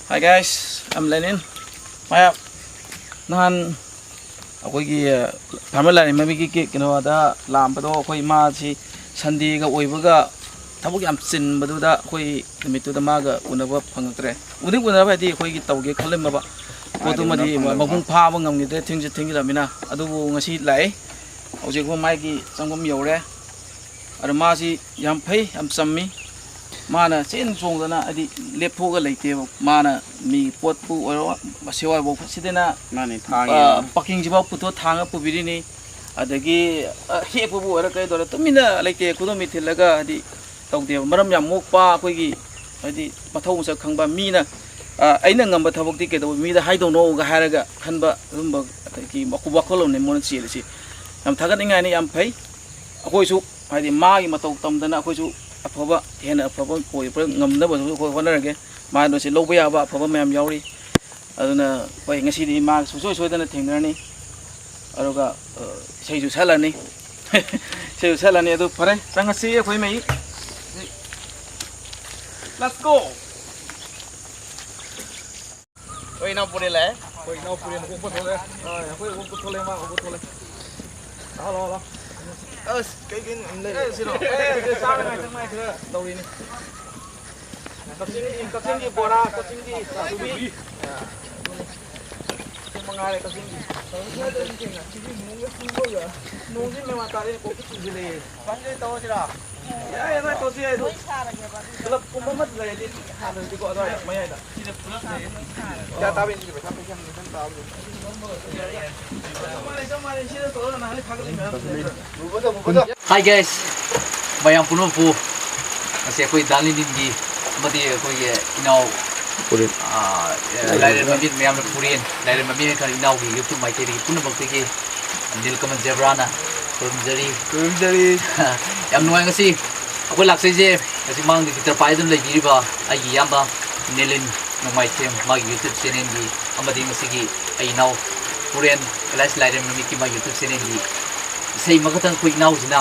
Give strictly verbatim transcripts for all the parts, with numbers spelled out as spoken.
Hi guys, I'm Lenin. ꯃꯌꯥꯝ, ꯅꯍꯥꯟ ꯑꯩꯈꯣꯏꯒꯤ, ꯑ, ꯐꯥꯔꯃꯔ ꯂꯥꯏꯔꯦꯝꯕꯤꯒꯤ ꯀꯤ-, ꯀꯩꯅꯣꯗ ꯂꯥꯛꯑꯝꯕꯗꯣ, ꯑꯩꯈꯣꯏ ꯃꯥꯁꯤ ꯁꯟꯗꯦꯒ ꯑꯣꯏꯕꯒ ꯊꯕꯛ ꯌꯥꯝ ꯆꯤꯟꯕꯗꯨꯗ ꯑꯩꯈꯣꯏ ꯅꯨꯃꯤꯠꯇꯨꯗ ꯃꯥꯒ ꯎꯅꯕ ꯐꯪꯉꯛꯇ꯭ꯔꯦ꯫ ꯎꯗꯤ ꯎꯅꯕ ꯍꯥꯏꯗꯤ ꯑꯩꯈꯣꯏꯒꯤ ꯇꯧꯒꯦ ꯈꯜꯂꯝꯃꯕ ꯄꯣꯠꯇꯨꯃꯗꯤ ꯎꯅꯕ ꯐꯪꯗꯕ꯫ ꯃꯄꯨꯡ ꯐꯥꯕ ꯉꯝꯈꯤꯗ꯭ꯔꯦ, ꯊꯦꯡꯁꯨ ꯊꯦꯡꯖꯤꯜꯂꯛꯑꯃꯤꯅ꯫ ꯑꯗꯨꯕꯨ ꯉꯁꯤ ꯂꯥꯛꯑꯦ꯫ ꯍꯧꯖꯤꯛ ꯑꯩꯈꯣꯏ ꯃꯥꯒꯤ ꯆꯪꯐꯝ ꯌꯧꯔꯦ꯫ ꯑꯗꯣ ꯃꯥꯁꯤ ꯌꯥꯝ ꯐꯩ, ꯌꯥꯝ ꯆꯝꯃꯤ꯫ ꯃꯥꯅ ꯆꯦꯟ ꯆꯣꯡꯗꯅ ꯍꯥꯏꯗꯤ ꯂꯦꯞꯊꯣꯛꯑꯒ ꯂꯩꯇꯦꯕ꯫ ꯃꯥꯅ ꯃꯤ ꯄꯣꯠꯄꯨ ꯑꯣꯏꯔꯣ, ꯁꯦꯋꯥꯏꯐꯥꯎ ꯁꯤꯗꯅ, ꯃꯥꯅꯤ, ꯊꯥꯡꯉꯦ꯫ ꯑ, ꯄꯥꯀꯤꯡꯁꯤꯐꯥꯎ ꯄꯨꯊꯣꯛ ꯊꯥꯡꯉ ꯄꯨꯕꯤꯔꯤꯅꯤ꯫ ꯑꯗꯒꯤ, ꯑ, ꯍꯦꯛꯄꯕꯨ ꯑꯣꯏꯔꯣ ꯀꯩꯗꯧꯔꯦ ꯇꯨꯃꯤꯟꯅ ꯂꯩꯇꯦ, ꯈꯨꯗꯣꯝꯕꯤ ꯊꯤꯜꯂꯒ ꯍꯥꯏꯗꯤ ꯇꯧꯗꯦꯕ꯫ ꯃꯔꯝ ꯌꯥꯝ ꯃꯣꯛꯄ ꯑꯩꯈꯣꯏꯒꯤ ꯍꯥꯏꯗꯤ ꯃꯊꯧ ꯃꯁꯛ ꯈꯪꯕ ꯃꯤꯅ, ꯑ, "ꯑꯩꯅ ꯉꯝꯕ ꯊꯕꯛꯇꯤ ꯀꯩꯗꯧꯕ ꯃꯤꯗ ꯍꯥꯏꯗꯧꯅꯣꯒ" ꯍꯥꯏꯔꯒ ꯈꯟꯕ ꯑꯗꯨꯝꯕ ꯑꯗꯒꯤ ꯋꯥꯈꯜ-, ꯋꯥꯈꯜꯂꯣꯟꯅꯦ ꯃꯣꯏꯅ ꯆꯦꯜꯂꯤꯁꯤ꯫ ꯌꯥꯝ ꯊꯥꯒꯠꯅꯤꯡꯉꯥꯏꯅꯤ, ꯌꯥꯝ ꯐꯩ꯫ ꯑꯩꯈꯣꯏꯁꯨ ꯍꯥꯏꯗꯤ ꯃꯥꯒꯤ ꯃꯇꯧ ꯇꯝꯗꯅ ꯑꯩꯈꯣꯏꯁꯨ ꯑꯐꯕ, ꯍꯦꯟꯅ ꯑꯐꯕ ꯑꯣꯏꯕ ꯉꯝꯅꯕꯁꯨ ꯑꯩꯈꯣꯏ ꯍꯣꯠꯅꯔꯒꯦ꯫ ꯃꯥꯗꯣ ꯁꯤ ꯂꯧꯕ ꯌꯥꯕ ꯑꯐꯕ ꯃꯌꯥꯝ ꯌꯥꯎꯔꯤ꯫ ꯑꯗꯨꯅ ꯍꯣꯏ, ꯉꯁꯤꯗꯤ ꯃꯥ ꯁꯨꯡꯁꯣꯏ ꯁꯣꯏꯗꯅ ꯊꯦꯡꯅꯔꯅꯤ꯫ ꯑꯗꯨꯒ, ꯑ, ꯏꯁꯩꯁꯨ ꯁꯛꯂꯅꯤ꯫ ꯏꯁꯩꯁꯨ ꯁꯛꯂꯅꯤ꯫ ꯑꯗꯨ ꯐꯔꯦ, ꯆꯪꯉꯁꯤ ꯑꯩꯈꯣꯏ ꯃꯩ꯫ Let's go! ꯍꯣꯏ, ꯏꯅꯥꯎ ꯄꯨꯔꯦꯜ ꯂꯥꯛꯑꯦ꯫ ꯑꯩꯈꯣꯏ ꯏꯅꯥꯎ ꯄꯨꯔꯦꯜ ꯎꯕ ꯊꯣꯛꯂꯛꯑꯦ꯫ ꯑ, ꯑꯩꯈꯣꯏ ꯎꯕ ꯊꯣꯛꯂꯛꯑꯦ, ꯃꯥ ꯎꯕ ꯊꯣꯛꯂꯛꯑꯦ꯫ ꯂꯥꯛꯑꯣ, ꯂꯥꯛꯑꯣ, ꯂꯥꯛꯑꯣ꯫ ꯑꯁ, ꯀꯩ ꯀꯩꯅꯣ ꯌꯥꯝ ꯂꯩꯔꯦ꯫ ꯑꯦ, ꯁꯤꯔꯣ? ꯑꯦ, ꯁꯤ ꯆꯥꯅꯉꯥꯏ ꯊꯛꯅꯉꯥꯏ ꯈꯔ ꯇꯧꯔꯤꯅꯤ꯫ ꯀꯛꯆꯤꯡꯒꯤ, ꯀꯛꯆꯤꯡꯒꯤ ꯕꯣꯔꯥ, ꯀꯛꯆꯤꯡꯒꯤ ꯆꯥꯁꯨꯕꯤ꯫ ꯑ, ꯑꯗꯨꯅꯤ꯫ ꯁꯤ ꯃꯉꯥꯏꯔꯦ ꯀꯛꯆꯤꯡꯒꯤ꯫ ꯅꯣꯡꯁꯤ ꯃꯦꯟ ꯃꯥꯟ ꯇꯥꯗꯦꯅꯦ, ꯀꯣꯛ ꯆꯤꯛꯁꯤꯜꯂꯛꯑꯦ꯫ ꯐꯟꯁꯦ ꯇꯧꯔꯁꯤꯔꯥ? ꯌꯥꯏ, ꯑꯗꯨꯃꯥꯏꯅ ꯇꯧꯁꯤ ꯌꯥꯏ ꯑꯗꯨ꯫ ꯄꯨꯂꯞ ꯀꯨꯝꯕ ꯑꯃ ꯂꯩꯔꯗꯤ ꯍꯥꯟꯅꯗꯤꯀꯣ ꯑꯗꯨꯋꯥꯏ ꯃꯌꯥꯏꯗ꯫ ꯁꯤꯗ ꯄꯨꯂꯞ ꯂꯩꯔꯦ꯫ ꯀꯌꯥ ꯇꯥꯕ ꯌꯦꯡꯁꯤ, ꯄꯩꯁꯥ ꯄꯩꯁꯥ ꯃꯊꯪ ꯇꯥꯕꯗꯣ꯫ ꯆꯞ ꯃꯥꯟꯅꯩ, ꯆꯞ ꯃꯥꯟꯅꯩ꯫ ꯁꯤꯗ ꯇꯧꯔꯒ ꯅꯍꯥꯟ ꯊꯥꯒꯠꯂꯤ ꯃꯌꯥꯝ ꯂꯩꯔꯦ꯫ Hi guys, ꯃꯌꯥꯝ ꯄꯨꯝꯅꯃꯛꯄꯨ ꯉꯁꯤ ꯑꯩꯈꯣꯏ ꯗꯥ ꯂꯦꯅꯤꯟꯒꯤ ꯑꯃꯗꯤ ꯑꯩꯈꯣꯏꯒꯤ ꯏꯅꯥꯎ ꯄꯨꯔꯦꯟ꯫ ꯑꯥ, ꯂꯥꯏꯔꯦꯝ ꯃꯃꯤꯠ ꯃꯌꯥꯝꯅ ꯄꯨꯔꯦꯟ, ꯂꯥꯏꯔꯦꯝ ꯃꯃꯤꯠ ꯈꯔ ꯏꯅꯥꯎꯒꯤ YouTube ꯃꯥꯏꯀꯩꯗꯒꯤ ꯄꯨꯝꯅꯃꯛꯇꯒꯤ ꯅꯤꯜꯀꯃꯜ ꯖꯦꯕ꯭ꯔꯥꯅ ꯈꯨꯔꯨꯝꯖꯔꯤ꯫ ꯈꯨꯔꯨꯝꯖꯔꯤ꯫ ꯌꯥꯝ ꯅꯨꯡꯉꯥꯏ ꯉꯁꯤ ꯑꯩꯈꯣꯏ ꯂꯥꯛꯆꯩꯁꯦ꯫ ꯉꯁꯤ ꯃꯥꯡꯗ ꯒꯤꯇꯔ ꯄꯥꯏꯗꯨꯅ ꯂꯩꯕꯤꯔꯤꯕ ꯑꯩꯒꯤ ꯏꯌꯥꯝꯕ ꯅꯦꯂꯤꯟ ꯅꯣꯡꯃꯥꯏꯊꯦꯝ, ꯃꯥꯒꯤ YouTube channelꯒꯤ ꯑꯃꯗꯤ ꯉꯁꯤꯒꯤ ꯑꯩ ꯏꯅꯥꯎ ꯄꯨꯔꯦꯟ ꯑꯦꯂꯥꯏꯁ ꯂꯥꯏꯔꯦꯝ ꯃꯃꯤꯠꯀꯤ ꯃꯥꯒꯤ YouTube channelꯒꯤ ꯏꯁꯩ ꯑꯃꯈꯛꯇꯪ ꯑꯩꯈꯣꯏ ꯏꯅꯥꯎꯁꯤꯅ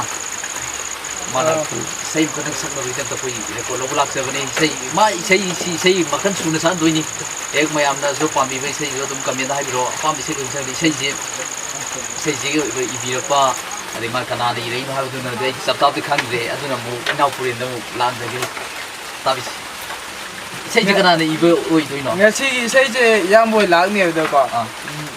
ꯃꯥꯅ ꯑꯥ꯫ ꯏꯁꯩ ꯃꯈꯜ ꯁꯛꯅꯕꯒꯤꯗꯃꯛꯇ ꯑꯩꯈꯣꯏ record ꯂꯧꯕ ꯂꯥꯛꯆꯕꯅꯤ꯫ ꯏꯁꯩ, ꯃꯥ ꯏꯁꯩꯁꯤ, ꯏꯁꯩ ꯃꯈꯜ ꯁꯨꯅ ꯁꯛꯍꯟꯗꯣꯏꯅꯤ꯫ ꯍꯦꯛ ꯃꯌꯥꯝꯅꯁꯨ ꯄꯥꯝꯕꯤꯕ ꯏꯁꯩꯗꯨ ꯑꯗꯨꯝ comment ꯍꯥꯏꯕꯤꯔꯛꯑꯣ꯫ ꯑꯄꯥꯝꯕ ꯏꯁꯩ ꯈꯨꯗꯤꯡꯃꯛ ꯁꯛꯍꯟꯕ꯫ ꯏꯁꯩꯁꯦ, ꯏꯁꯩꯁꯤꯒꯤ ꯑꯣꯏꯕ ꯏꯕꯤꯔꯛꯄ, ꯑꯗꯩ ꯃꯥ ꯀꯅꯥꯅ ꯏꯔꯛꯏꯅꯣ ꯍꯥꯏꯕꯗꯨꯅꯗꯤ ꯑꯩ ꯆꯞ ꯆꯥꯕꯗꯤ ꯈꯪꯗ꯭ꯔꯦ꯫ ꯑꯗꯨꯅ ꯑꯃꯨꯛ ꯏꯅꯥꯎ ꯄꯨꯔꯦꯟꯗ ꯑꯃꯨꯛ ꯂꯥꯛꯑꯝꯖꯒꯦ꯫ ꯇꯥꯕꯤꯁꯤ꯫ ꯏꯁꯩꯁꯦ ꯀꯅꯥꯅ ꯏꯕ ꯑꯣꯏꯗꯣꯏꯅꯣ? ꯉꯁꯤꯒꯤ ꯏꯁꯩꯁꯦ ꯏꯌꯥꯝꯕ ꯍꯣꯏ ꯂꯥꯛꯅꯦꯕꯗꯀꯣ꯫ ꯑꯥ꯫ ꯎꯝ,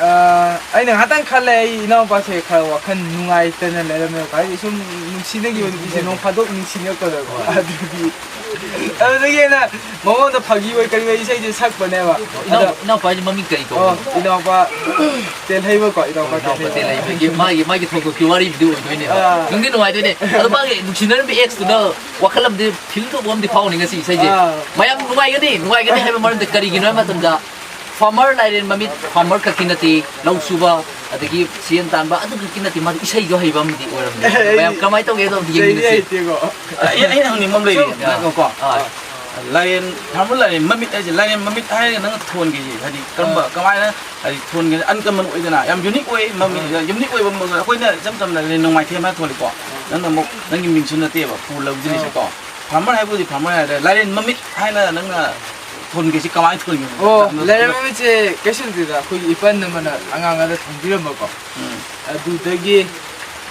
ꯑꯥ, ꯑꯩꯅ ꯉꯥꯛꯇꯪ ꯈꯜꯂꯦ, ꯑꯩ ꯏꯅꯥꯎꯄꯥꯁꯦ ꯈꯔ ꯋꯥꯈꯜ ꯅꯨꯡꯉꯥꯏꯇꯅ ꯂꯩꯔꯝꯃꯦꯕ꯫ ꯍꯥꯏꯗꯤ ꯁꯨꯝ ꯅꯨꯡꯁꯤꯅꯈꯤꯕ ꯅꯨꯄꯤꯁꯦ ꯅꯣꯡ ꯐꯥꯗꯣꯛ ꯅꯤꯡꯁꯤꯡꯉꯛꯄꯗꯀꯣ꯫ ꯑꯗꯨꯒꯤ, ꯑꯗꯨꯗꯒꯤ ꯑꯩꯅ ꯃꯉꯣꯟꯗ ꯐꯥꯒꯤ ꯑꯣꯏ ꯀꯔꯤ ꯑꯣꯏ ꯏꯁꯩꯁꯦ ꯁꯛꯄꯅꯦꯕ꯫ ꯏꯅꯥꯎ-, ꯑꯗꯣ, ꯏꯅꯥꯎꯄꯥ ꯍꯥꯏꯁꯦ ꯃꯃꯤꯡ ꯀꯔꯤ ꯑꯣ, ꯀꯧꯕꯅꯣ? ꯏꯅꯥꯎꯄꯥ ꯇꯦꯜꯍꯩꯕꯀꯣ, ꯏꯅꯥꯎꯄꯥ ꯏꯅꯥꯎꯄꯥ ꯇꯦꯜꯍꯩꯕ꯫ ꯇꯦꯜꯍꯩꯕꯒꯤ ꯃꯥꯒꯤ, ꯃꯥꯒꯤ ꯊꯧꯗꯣꯛꯀꯤ ꯋꯥꯔꯤꯕꯨꯗꯤ ꯑꯣꯏꯗꯣꯏꯅꯦꯕ꯫ ꯑꯥ꯫ ꯅꯨꯡꯗꯤ ꯅꯨꯡꯉꯥꯏꯗꯣꯏꯅꯦ꯫ ꯑꯗꯣ ꯃꯥꯒꯤ ꯅꯨꯡꯁꯤꯅꯔꯝꯕ ex ꯇꯨꯅ ꯋꯥꯈꯜ ꯑꯃꯗꯤ feel ꯇꯧꯕ ꯑꯃꯗꯤ ꯐꯥꯎꯅꯤ ꯉꯁꯤ ꯏꯁꯩꯁꯦ꯫ ꯑꯥ꯫ ꯃꯌꯥꯝ ꯅꯨꯡꯉꯥꯏꯒꯅꯤ, ꯅꯨꯡꯉꯥꯏꯒꯅꯤ ꯍꯥꯏꯕ ꯃꯔꯝꯗꯤ ꯀꯔꯤꯒꯤꯅꯣ ꯍꯥꯏꯕ ꯃꯇꯝꯗ farmer ꯂꯥꯏꯔꯦꯟ ꯃꯃꯤꯠ, farmer ꯈꯛꯀꯤ ꯅꯠꯇꯦ, ꯂꯧ ꯁꯨꯕ, ꯑꯗꯒꯤ ꯁꯦꯟ ꯇꯥꯟꯕ, ꯑꯗꯨ ꯈꯛꯀꯤ ꯅꯠꯇꯦ, ꯃꯥꯗꯤ ꯏꯁꯩꯁꯨ ꯍꯩꯕ ꯑꯃꯗꯤ ꯑꯣꯏꯔꯝꯃꯤ꯫ ꯑꯩ ꯃꯌꯥꯝ ꯀꯃꯥꯏꯅ ꯇꯧꯒꯦ ꯑꯗꯣ ꯑꯝꯇ ꯏꯁꯩꯗꯤ ꯌꯦꯡꯃꯤꯟꯅꯁꯤ꯫ ꯍꯩꯇꯦꯀꯣ꯫ ꯑꯩ, ꯑꯩꯅ ꯍꯪꯅꯤꯡꯕ ꯑꯃ ꯂꯩꯔꯤ, ꯁꯨꯝ ꯅꯪꯀꯣ꯫ ꯑꯥ꯫ ꯂꯥꯏꯔꯦꯟ, farmer ꯂꯥꯏꯔꯦꯟ ꯃꯃꯤꯠ ꯍꯥꯏꯁꯦ, ꯂꯥꯏꯔꯦꯟ ꯃꯃꯤꯠ ꯍꯥꯏꯔꯒ ꯅꯪꯅ ꯊꯣꯟꯒꯦꯁꯦ, ꯍꯥꯏꯗꯤ ꯀꯔꯝꯕ, ꯑꯥ꯫ ꯀꯃꯥꯏꯅ, ꯍꯥꯏꯗꯤ ꯊꯣꯟꯒꯦ, uncommon ꯑꯣꯏꯗꯅ, ꯌꯥꯝ unique ꯑꯣꯏ, ꯃꯃꯤꯠ, ꯑꯥ꯫ Unique ꯑꯣꯏꯕ ꯑꯃ, ꯑꯩꯈꯣꯏꯅ ꯏꯆꯝ ꯆꯝꯅ ꯂꯥꯏꯔꯦꯟ ꯅꯣꯡꯃꯥꯏꯊꯦꯝ ꯍꯥꯏꯔ ꯊꯣꯜꯂꯤꯀꯣ, ꯅꯪꯅ ꯑꯃꯨꯛ ꯅꯪꯒꯤ ꯃꯤꯡꯁꯨ ꯅꯠꯇꯦꯕ, ꯄꯨ ꯂꯧꯁꯤꯜꯂꯤꯁꯦꯀꯣ꯫ ꯑꯥ꯫ Farmer ꯍꯥꯏꯕꯨꯗꯤ farmer ꯍꯥꯏꯔꯦ, ꯂꯥꯏꯔꯦꯟ ꯃꯃꯤꯠ ꯍꯥꯏꯅ ꯅꯪꯅ ꯊꯣꯟꯒꯦꯁꯤ ꯀꯃꯥꯏꯅ ꯊꯣꯟꯒꯦ? ꯑꯣ, ꯑꯗꯨ ꯂꯥꯏꯔꯦꯟ ꯃꯃꯤꯠꯁꯦ ꯀꯩꯁꯨ ꯅꯠꯇꯦꯗ, ꯑꯩꯈꯣꯏꯒꯤ ꯏꯄꯟ ꯑꯃꯅ ꯑꯉꯥꯡ ꯑꯃꯗ ꯊꯣꯟꯕꯤꯔꯝꯕꯀꯣ꯫ ꯎꯝ꯫ ꯑꯗꯨꯗꯒꯤ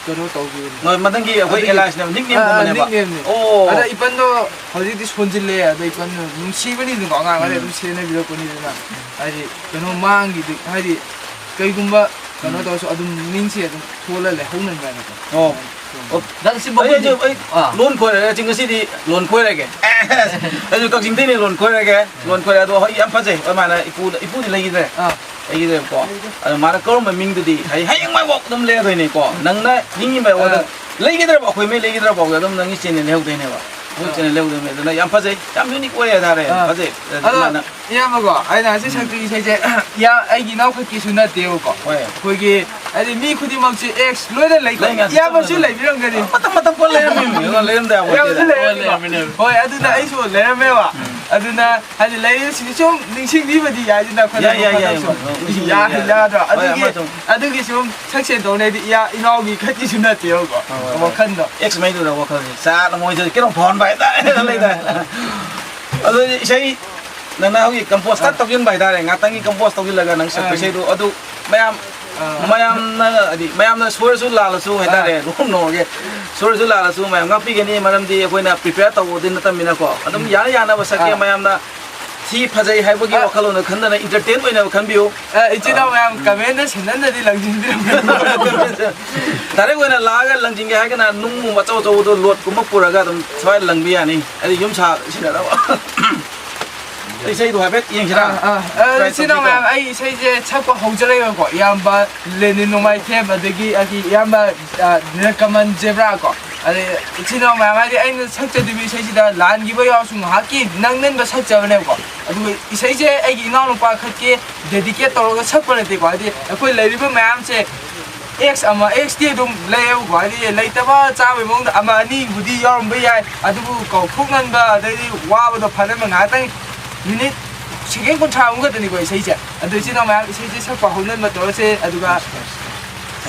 ꯀꯩꯅꯣ ꯇꯧꯈꯤꯕꯅꯤ꯫ ꯃ-, ꯃꯊꯪꯒꯤ ꯑꯩꯈꯣꯏ ꯑꯗꯨꯒꯤ alias ꯅꯦꯕ, nickname ꯑꯥ, ꯑꯥ, ꯒꯨꯝꯕꯅꯦꯕ꯫ Nickname ꯅꯦ꯫ ꯑꯣ꯫ ꯑꯗ ꯏꯄꯟꯗꯣ ꯍꯧꯖꯤꯛꯇꯤ ꯁꯣꯟꯖꯤꯜꯂꯦ, ꯑꯗ ꯏꯄꯟꯗꯣ ꯅꯨꯡꯁꯤꯕꯅꯤꯅꯀꯣ, ꯑꯉꯥꯡ ꯑꯗꯩ ꯎꯝ꯫ ꯑꯗꯨꯝ ꯁꯦꯟꯅꯕꯤꯔꯛꯄꯅꯤꯗꯅ꯫ ꯍꯥꯏꯗꯤ ꯀꯩꯅꯣ ꯃꯥꯡꯈꯤꯗ-, ꯍꯥꯏꯗꯤ ꯀꯩꯒꯨꯝꯕ ꯀꯩꯅꯣ ꯎꯝ꯫ ꯇꯧꯔꯁꯨ ꯑꯗꯨꯝ ꯃꯤꯡꯁꯦ ꯑꯗꯨꯝ ꯊꯣꯜꯂ ꯂꯩꯍꯧꯅꯕ ꯍꯥꯏꯅꯀꯣ꯫ ꯑꯣ꯫ ꯑꯣ꯫ ꯅꯪ ꯁꯤ ꯑꯩ, ꯃꯒꯨꯟꯗꯤ ꯑꯩ, ꯑꯥ꯫ ꯂꯣꯟ ꯈꯣꯏꯔꯒꯦ, ꯉꯁꯤꯗꯤ ꯂꯣꯟ ꯈꯣꯏꯔꯒꯦ꯫ ꯑꯩꯁꯨ ꯀꯛꯆꯤꯡꯗꯩꯅꯦ, ꯂꯣꯟ ꯈꯣꯏꯔꯒꯦ꯫ ꯂꯣꯟ ꯈꯣꯏꯔꯦ, ꯑꯗꯣ ꯍꯣꯏ, ꯌꯥꯝ ꯐꯖꯩ꯫ ꯑꯗꯨꯃꯥꯏꯅ ꯏꯄꯨ, ꯏꯄꯨꯗꯤ ꯂꯩꯈꯤꯗ꯭ꯔꯦ꯫ ꯑꯥ꯫ ꯂꯩꯈꯤꯗ꯭ꯔꯦꯕꯀꯣ꯫ ꯑꯗꯣ ꯃꯥꯅ ꯀꯧꯔꯝꯕ ꯃꯤꯡꯗꯨꯗꯤ ꯍꯌꯦꯡ, ꯍꯌꯦꯡꯋꯥꯏꯐꯥꯎ ꯑꯗꯨꯝ ꯂꯩꯔꯗꯣꯏꯅꯤꯀꯣ꯫ ꯅꯪꯅ ꯍꯤꯡꯉꯤꯕ ꯑꯥ꯫ ꯋꯥꯈꯜ ꯂꯩꯈꯤꯗ꯭ꯔꯕ, ꯑꯩꯈꯣꯏ ꯃꯩ ꯂꯩꯈꯤꯗ꯭ꯔꯕ ꯐꯥꯎꯗ ꯑꯗꯨꯝ ꯅꯪꯒꯤ channel ꯂꯩꯍꯧꯗꯣꯏꯅꯦꯕ꯫ ꯑꯩꯈꯣꯏ ꯑꯥ꯫ Channel ꯂꯩꯍꯧꯗꯣꯏꯅꯦ꯫ ꯑꯗꯨꯅ ꯌꯥꯝ ꯐꯖꯩ, ꯌꯥꯝ unique ꯑꯣꯏ ꯍꯥꯏꯇꯥꯔꯦ꯫ ꯑꯥ꯫ ꯐꯖꯩ꯫ ꯑꯗꯣ ꯑꯗꯨꯃꯥꯏꯅ꯫ ꯏꯌꯥꯝꯕꯀꯣ, ꯑꯩꯅ ꯉꯁꯤ ꯎꯝ꯫ ꯁꯛꯇꯣꯏ ꯏꯁꯩꯁꯦ, ꯏꯌꯥ-, ꯑꯩꯒꯤ ꯏꯅꯥꯎꯈꯛꯀꯤꯁꯨ ꯅꯠꯇꯦꯕꯀꯣ꯫ ꯍꯣꯏ꯫ ꯑꯩꯈꯣꯏꯒꯤ, ꯍꯥꯏꯗꯤ, ꯃꯤ ꯈꯨꯗꯤꯡꯃꯛꯁꯦ ex ꯂꯣꯏꯅ ꯂꯩꯀꯣ꯫ ꯂꯩ ꯉꯥꯛꯇ ꯏꯌꯥꯝꯕꯁꯨ ꯆꯞ ꯃꯥꯟꯅꯩ꯫ ꯂꯩꯕꯤꯔꯝꯒꯅꯤ꯫ ꯃꯇꯝ, ꯃꯇꯝ ꯄꯣꯠ ꯂꯩꯔꯝꯃꯤꯅꯦ꯫ ꯂꯩꯔꯝꯗ ꯌꯥꯄꯣꯠ ꯏꯌꯥꯝꯕꯁꯨ ꯅꯠꯇꯦꯗ꯫ ꯂꯩꯔꯝꯃꯤꯀꯣ꯫ ꯍꯣꯏ, ꯂꯩꯔꯝꯃꯦꯕ꯫ ꯎꯝ꯫ ꯑꯗꯨꯅ ꯍꯥꯏꯗꯤ ꯂꯩꯔꯤꯕꯁꯤꯡꯁꯤ ꯁꯨꯝ ꯅꯤꯡꯁꯤꯡꯕꯤꯕꯗꯤ ꯌꯥꯏꯗꯅ ꯑꯩꯈꯣꯏꯅ ꯌꯥꯏ, ꯌꯥꯏ, ꯌꯥꯏ, ꯅꯣꯡ ꯐꯥꯗꯣꯛ ꯁꯨꯝ ꯌꯥꯏ, ꯌꯥꯏ, ꯌꯥꯏ, ꯌꯥꯗ꯭ꯔꯣ? ꯍꯣꯏ, ꯑꯗꯨꯒꯤ ꯑꯃ ꯁꯨꯝ ꯑꯗꯨꯒꯤ ꯁꯨꯝ ꯁꯛꯁꯦ ꯇꯧꯅꯦꯗꯤ ꯏꯌꯥ ꯏꯅꯥꯎꯒꯤ ꯈꯛꯀꯤꯁꯨ ꯅꯠꯇꯦꯕꯀꯣ꯫ ꯍꯣꯏ, ꯍꯣꯏ, ꯍꯣꯏ꯫ ꯋꯥꯈꯜꯗꯣ ꯑꯦꯛꯁ ꯃꯩꯗꯨꯗ ꯋꯥꯈꯜꯁꯦ ꯆꯥꯅ ꯃꯣꯏꯁꯨ ꯀꯩꯅꯣꯝ ꯐꯥꯎꯍꯟꯕ ꯍꯥꯏꯇꯥꯔꯦ꯫ ꯂꯩꯗꯥꯏ? ꯑꯗꯨꯗꯤ ꯏꯁꯩ ꯅꯪꯅ ꯍꯧꯖꯤꯛ ꯀꯝꯄꯣꯖ ꯇꯛ ꯑꯥ꯫ ꯇꯧꯁꯤꯟꯕ ꯍꯥꯏꯇꯥꯔꯦ, ꯉꯥꯛꯇꯪꯒꯤ ꯀꯝꯄꯣꯖ ꯇꯧꯁꯤꯜꯂꯒ ꯅꯪ ꯁꯛꯄ ꯑꯥ꯫ ꯏꯁꯩꯗꯣ ꯑꯗꯨ ꯃꯌꯥꯝ ꯑꯥ꯫ ꯃꯌꯥꯝꯅ ꯍꯥꯏꯗꯤ ꯃꯌꯥꯝꯅ ꯁꯣꯔꯁꯨ ꯂꯥꯜꯂꯁꯨ ꯍꯥꯏꯇꯥꯔꯦ, ꯑꯥ꯫ ꯅꯣꯛ ꯅꯣꯛꯑꯒꯦ ꯁꯣꯔꯁꯨ ꯂꯥꯜꯂꯁꯨ ꯃꯌꯥꯝ ꯉꯥꯛꯄꯤꯒꯅꯤ, ꯃꯔꯝꯗꯤ ꯑꯩꯈꯣꯏꯅ ꯄ꯭ꯔꯤꯄꯦꯌꯔ ꯇꯧꯕꯗꯤ ꯅꯠꯇꯕꯅꯤꯅꯀꯣ꯫ ꯑꯗꯨꯝ ꯎꯝ꯫ ꯌꯥꯅ ꯌꯥꯅꯕ ꯁꯛꯀꯦ, ꯑꯥ꯫ ꯃꯌꯥꯝꯅ ꯊꯤ ꯐꯖꯩ ꯍꯥꯏꯕꯒꯤ ꯑꯥ꯫ ꯋꯥꯈꯜꯂꯣꯟꯗ ꯈꯟꯗꯅ ꯏꯟꯇꯔꯇꯦꯟ ꯑꯣꯏꯅꯕ ꯈꯟꯕꯤꯌꯨ꯫ ꯑ, ꯏꯆꯤꯟ ꯏꯅꯥꯎ ꯃꯌꯥꯝ ꯀꯃꯦꯟꯗ ꯁꯦꯟꯗꯟꯗꯗꯤ ꯂꯪꯁꯤꯟꯕꯤꯔꯝꯒꯅꯨ꯫ ꯗꯥꯏꯔꯦꯛ ꯑꯣꯏꯅ ꯂꯥꯛꯑꯒ ꯂꯪꯁꯤꯟꯒꯦ ꯍꯥꯏꯔꯒꯅ ꯅꯨꯡꯒꯨꯝꯕ ꯑꯆꯧ ꯑꯆꯧꯕꯗꯣ ꯂꯣꯠꯀꯨꯝꯕ ꯄꯨꯔꯒ ꯑꯗꯨꯝ ꯁ꯭ꯋꯥꯏꯗ ꯂꯪꯕ ꯌꯥꯅꯤ꯫ ꯑꯩ ꯌꯨꯝ ꯁꯥ ꯁꯤꯟꯅꯅꯕ꯫ ꯏꯁꯩꯗꯣ ꯍꯥꯏꯐꯦꯠ ꯌꯦꯡꯁꯤꯔꯥ? ꯑꯥ, ꯑꯥ꯫ ꯑ, ꯇ꯭ꯔꯥꯏ ꯏꯆꯤꯟ ꯏꯅꯥꯎ ꯇꯧꯁꯤꯀꯣ꯫ ꯃꯌꯥꯝ, ꯑꯩ ꯏꯁꯩꯁꯦ ꯁꯛꯄ ꯍꯧꯖꯔꯒꯦꯀꯣ꯫ ꯏꯌꯥꯝꯕ ꯂꯦꯅꯤꯟ ꯅꯣꯡꯃꯥꯏꯊꯦꯝ, ꯑꯗꯒꯤ ꯑꯩꯒꯤ ꯏꯌꯥꯝꯕ, ꯑ, ꯅꯤꯂꯀꯃꯟ ꯖꯦꯕ꯭ꯔꯥ ꯀꯣ꯫ ꯑꯗꯩ ꯏꯆꯤꯟ ꯏꯅꯥꯎ ꯃꯌꯥꯝ, ꯍꯥꯏꯗꯤ ꯑꯩꯅ ꯁꯛꯆꯗꯣꯏꯕ ꯏꯁꯩꯁꯤꯗ ꯂꯥꯟꯈꯤꯕ ꯌꯥꯎꯔꯁꯨ ꯉꯥꯏꯍꯥꯛꯀꯤ ꯅꯪ ꯅꯟꯕ ꯁꯛꯆꯕꯅꯦꯕꯀꯣ꯫ ꯑꯗꯨꯒ ꯏꯁꯩꯁꯦ ꯑꯩꯒꯤ ꯏꯅꯥꯎꯅꯨꯄꯥ ꯈꯛꯀꯤ ꯗꯦꯗꯤꯀꯦꯠ ꯇꯧꯔꯒ ꯁꯛꯄ ꯅꯠꯇꯦꯀꯣ꯫ ꯍꯥꯏꯗꯤ ꯑꯩꯈꯣꯏ ꯂꯩꯔꯤꯕ ꯃꯌꯥꯝꯁꯦ ꯑꯦꯛꯁ ꯑꯃ, ꯑꯦꯛꯁꯇꯤ ꯑꯗꯨꯝ ꯂꯩꯌꯦꯕꯀꯣ꯫ ꯍꯥꯏꯗꯤ ꯂꯩꯇꯕ ꯆꯥꯕꯒꯤ ꯃꯑꯣꯡꯗ ꯑꯃ ꯑꯅꯤꯕꯨꯗꯤ ꯌꯥꯎꯔꯝꯕ ꯌꯥꯏ, ꯑꯗꯨꯕꯨ ꯀꯧꯊꯣꯛꯅꯟꯕ ꯑꯗꯩꯗꯤ ꯋꯥꯕꯗꯣ ꯐꯅꯕ ꯉꯥꯏꯍꯥꯛꯇꯪ ꯃꯤꯅꯤꯠ ꯁꯦꯀꯦꯟ ꯀꯨꯟꯊ꯭ꯔꯥꯃꯨꯛ ꯈꯛꯇꯅꯤꯀꯣ ꯏꯁꯩꯁꯦ꯫ ꯑꯗꯣ ꯏꯆꯤꯟ ꯏꯅꯥꯎ ꯃꯌꯥꯝ, ꯏꯁꯩꯁꯦ ꯁꯛꯄ ꯍꯧꯅꯟꯕ ꯇꯧꯔꯁꯦ, ꯑꯗꯨꯒ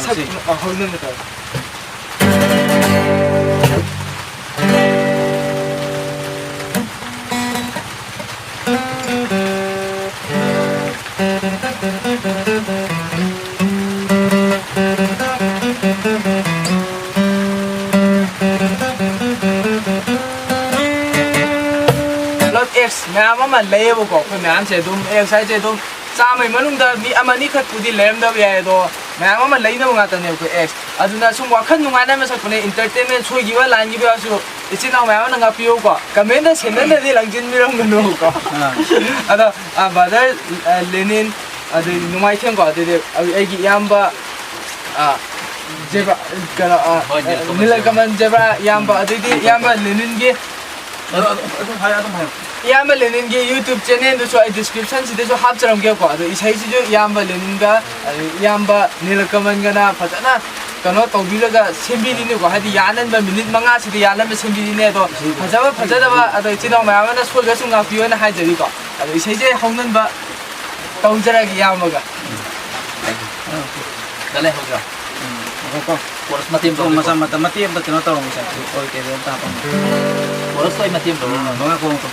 ꯁꯛ-, ꯍꯧꯅꯟꯕ ꯇꯧꯔꯁꯦ꯫ ꯄꯨꯂꯞ ꯑꯦꯛꯁ ꯃꯌꯥꯝ ꯑꯃ ꯂꯩꯌꯦꯕꯀꯣ꯫ ꯑꯩꯈꯣꯏ ꯃꯌꯥꯝꯁꯦ ꯑꯗꯨꯝ ꯑꯦꯛꯁ ꯍꯥꯏꯁꯦ ꯑꯗꯨꯝ ꯆꯥꯝꯃꯩ ꯃꯅꯨꯡꯗ ꯃꯤ ꯑꯃ ꯑꯅꯤ ꯈꯛꯄꯨꯗꯤ ꯂꯩꯔꯝꯗꯕ ꯌꯥꯏ, ꯑꯗꯣ ꯃꯌꯥꯝ ꯑꯃ ꯂꯩꯅꯕ ꯉꯥꯛꯇꯅꯦ ꯑꯩꯈꯣꯏ ꯑꯦꯛꯁ꯫ ꯑꯗꯨꯅ ꯁꯨꯝ ꯋꯥꯈꯜ ꯅꯨꯡꯉꯥꯏꯅꯕ ꯁꯛꯄꯅꯦ, ꯏꯟꯇꯔꯇꯦꯟꯃꯦꯟ ꯁꯣꯏꯈꯤꯕ ꯂꯥꯟꯈꯤꯕ ꯌꯥꯎꯔꯁꯨ ꯏꯆꯤꯟ ꯏꯅꯥꯎ ꯃꯌꯥꯝ ꯑꯃꯅ ꯉꯥꯛꯄꯤꯌꯨꯀꯣ꯫ ꯀꯃꯦꯟꯗ ꯁꯦꯟꯗꯟꯗꯗꯤ ꯂꯪꯁꯤꯟꯕꯤꯔꯝꯒꯅꯨꯀꯣ꯫ ꯑꯥ꯫ ꯑꯗꯣ, ꯑ, ꯕ꯭ꯔꯗꯔ, ꯑ, ꯂꯦꯅꯤꯟ, ꯑꯗꯩ ꯅꯨꯡꯉꯥꯏꯊꯦꯝꯀꯣ, ꯑꯗꯩꯗꯤ ꯑꯩꯒꯤ ꯏꯌꯥꯝꯕ, ꯑ, ꯖꯦꯕ-, ꯀꯩꯅꯣ, ꯑ, ꯍꯣꯏ, ꯅꯤꯂꯀꯃꯜ ꯅꯤꯂꯀꯃꯜ ꯖꯦꯕ꯭ꯔꯥ ꯏꯌꯥꯝꯕ, ꯑꯗꯩꯗꯤ ꯏꯌꯥꯝꯕ ꯂꯦꯅꯤꯟꯒꯤ ꯑꯗꯨ, ꯑꯗꯨ, ꯑꯗꯨꯝ ꯍꯥꯏꯌꯣ, ꯑꯗꯨꯝ ꯍꯥꯏꯌꯣ꯫ ꯏꯌꯥꯝꯕ ꯂꯦꯅꯤꯟꯒꯤ YouTube ꯆꯦꯅꯦꯜꯗꯨꯁꯨ ꯑꯩ ꯗꯤꯁꯀ꯭ꯔꯤꯞꯁꯟꯁꯤꯗꯁꯨ ꯍꯥꯞꯆꯔꯝꯒꯦꯀꯣ꯫ ꯑꯗꯣ ꯏꯁꯩꯁꯤꯁꯨ ꯏꯌꯥꯝꯕ ꯂꯦꯅꯤꯟꯒ, ꯑꯗꯩ ꯏꯌꯥꯝꯕ ꯅꯤꯂꯀꯃꯜꯒꯅ ꯐꯖꯅ ꯀꯩꯅꯣ ꯇꯧꯕꯤꯔꯒ ꯁꯦꯝꯕꯤꯔꯤꯅꯤꯀꯣ, ꯍꯥꯏꯗꯤ ꯌꯥꯅꯟꯕ ꯃꯤꯅꯤꯠ ꯃꯉꯥꯁꯤꯗ ꯌꯥꯅꯟꯕ ꯁꯦꯝꯕꯤꯔꯤꯅꯦ꯫ ꯑꯗꯣ ꯐꯖꯕ ꯐꯖꯗꯕ ꯑꯗꯣ ꯏꯆꯤꯜ ꯏꯅꯥꯎ ꯃꯌꯥꯝ ꯑꯃꯅ ꯁꯣꯏꯈ꯭ꯔꯁꯨ ꯉꯥꯛꯄꯤꯌꯣꯅ ꯍꯥꯏꯖꯔꯤꯀꯣ꯫ ꯑꯗꯣ ꯏꯁꯩꯁꯦ ꯍꯧꯅꯟꯕ ꯇꯧꯖꯔꯒꯦ ꯏꯌꯥꯝꯕꯒ꯫ ꯗ ꯂꯩꯍꯧꯗ꯭ꯔꯣ? ꯎꯝ, ꯉꯥꯏꯈꯣꯀꯣ꯫ ꯀꯣꯔꯁ ꯃꯇꯦꯛ ꯑꯃ ꯇꯧꯒꯦꯀꯣ꯫ ꯃꯆꯥ ꯃꯇꯝ ꯃꯇꯦꯛ ꯑꯃꯇ ꯀꯩꯅꯣ ꯇꯧꯔꯝꯒꯦ ꯁꯦ꯫ ꯑꯣꯏ, ꯀꯩꯅꯣ ꯑꯝꯇ ꯍꯥꯞꯄꯝꯒꯦ꯫ ꯀꯣꯔꯁꯇꯣ ꯑꯩ ꯃꯇꯦꯛ ꯑꯃ ꯇꯧꯔꯝꯒꯦ꯫ ꯎꯝ, ꯉꯥꯏꯈꯣ, ꯉꯥꯏꯈꯣ꯫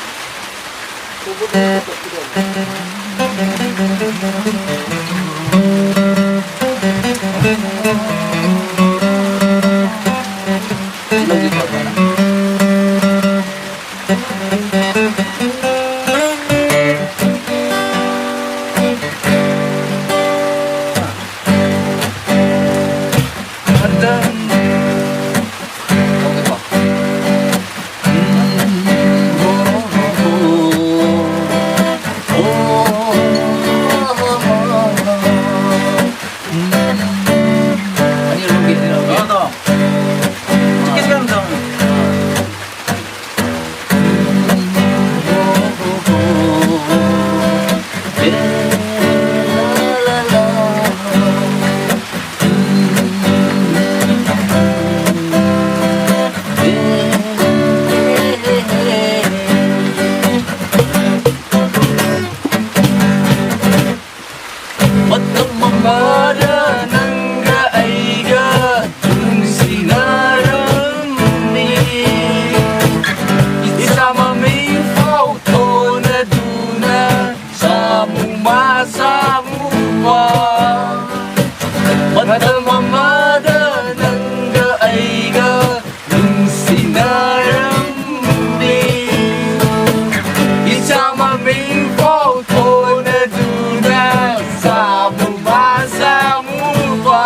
ꯃꯇꯝ ꯑꯃꯗ ꯅꯪꯒ ꯑꯩꯒ ꯅꯨꯡꯁꯤꯅꯔꯝꯃꯤ꯫ ꯏꯆꯥ ꯃꯃꯤꯡ ꯐꯥꯎ ꯊꯣꯟꯅꯗꯨꯅ ꯁꯥꯃꯨ ꯃꯥ ꯁꯥꯃꯨ ꯄꯥ꯫ ꯃꯇꯝ ꯑꯃꯗ ꯅꯪꯒ ꯑꯩꯒ ꯅꯨꯡꯁꯤꯅꯔꯝꯃꯤ꯫ ꯏꯆꯥ ꯃꯃꯤꯡ ꯐꯥꯎ ꯊꯣꯟꯅꯗꯨꯅ ꯁꯥꯃꯨ ꯃꯥ ꯁꯥꯃꯨ ꯄꯥ꯫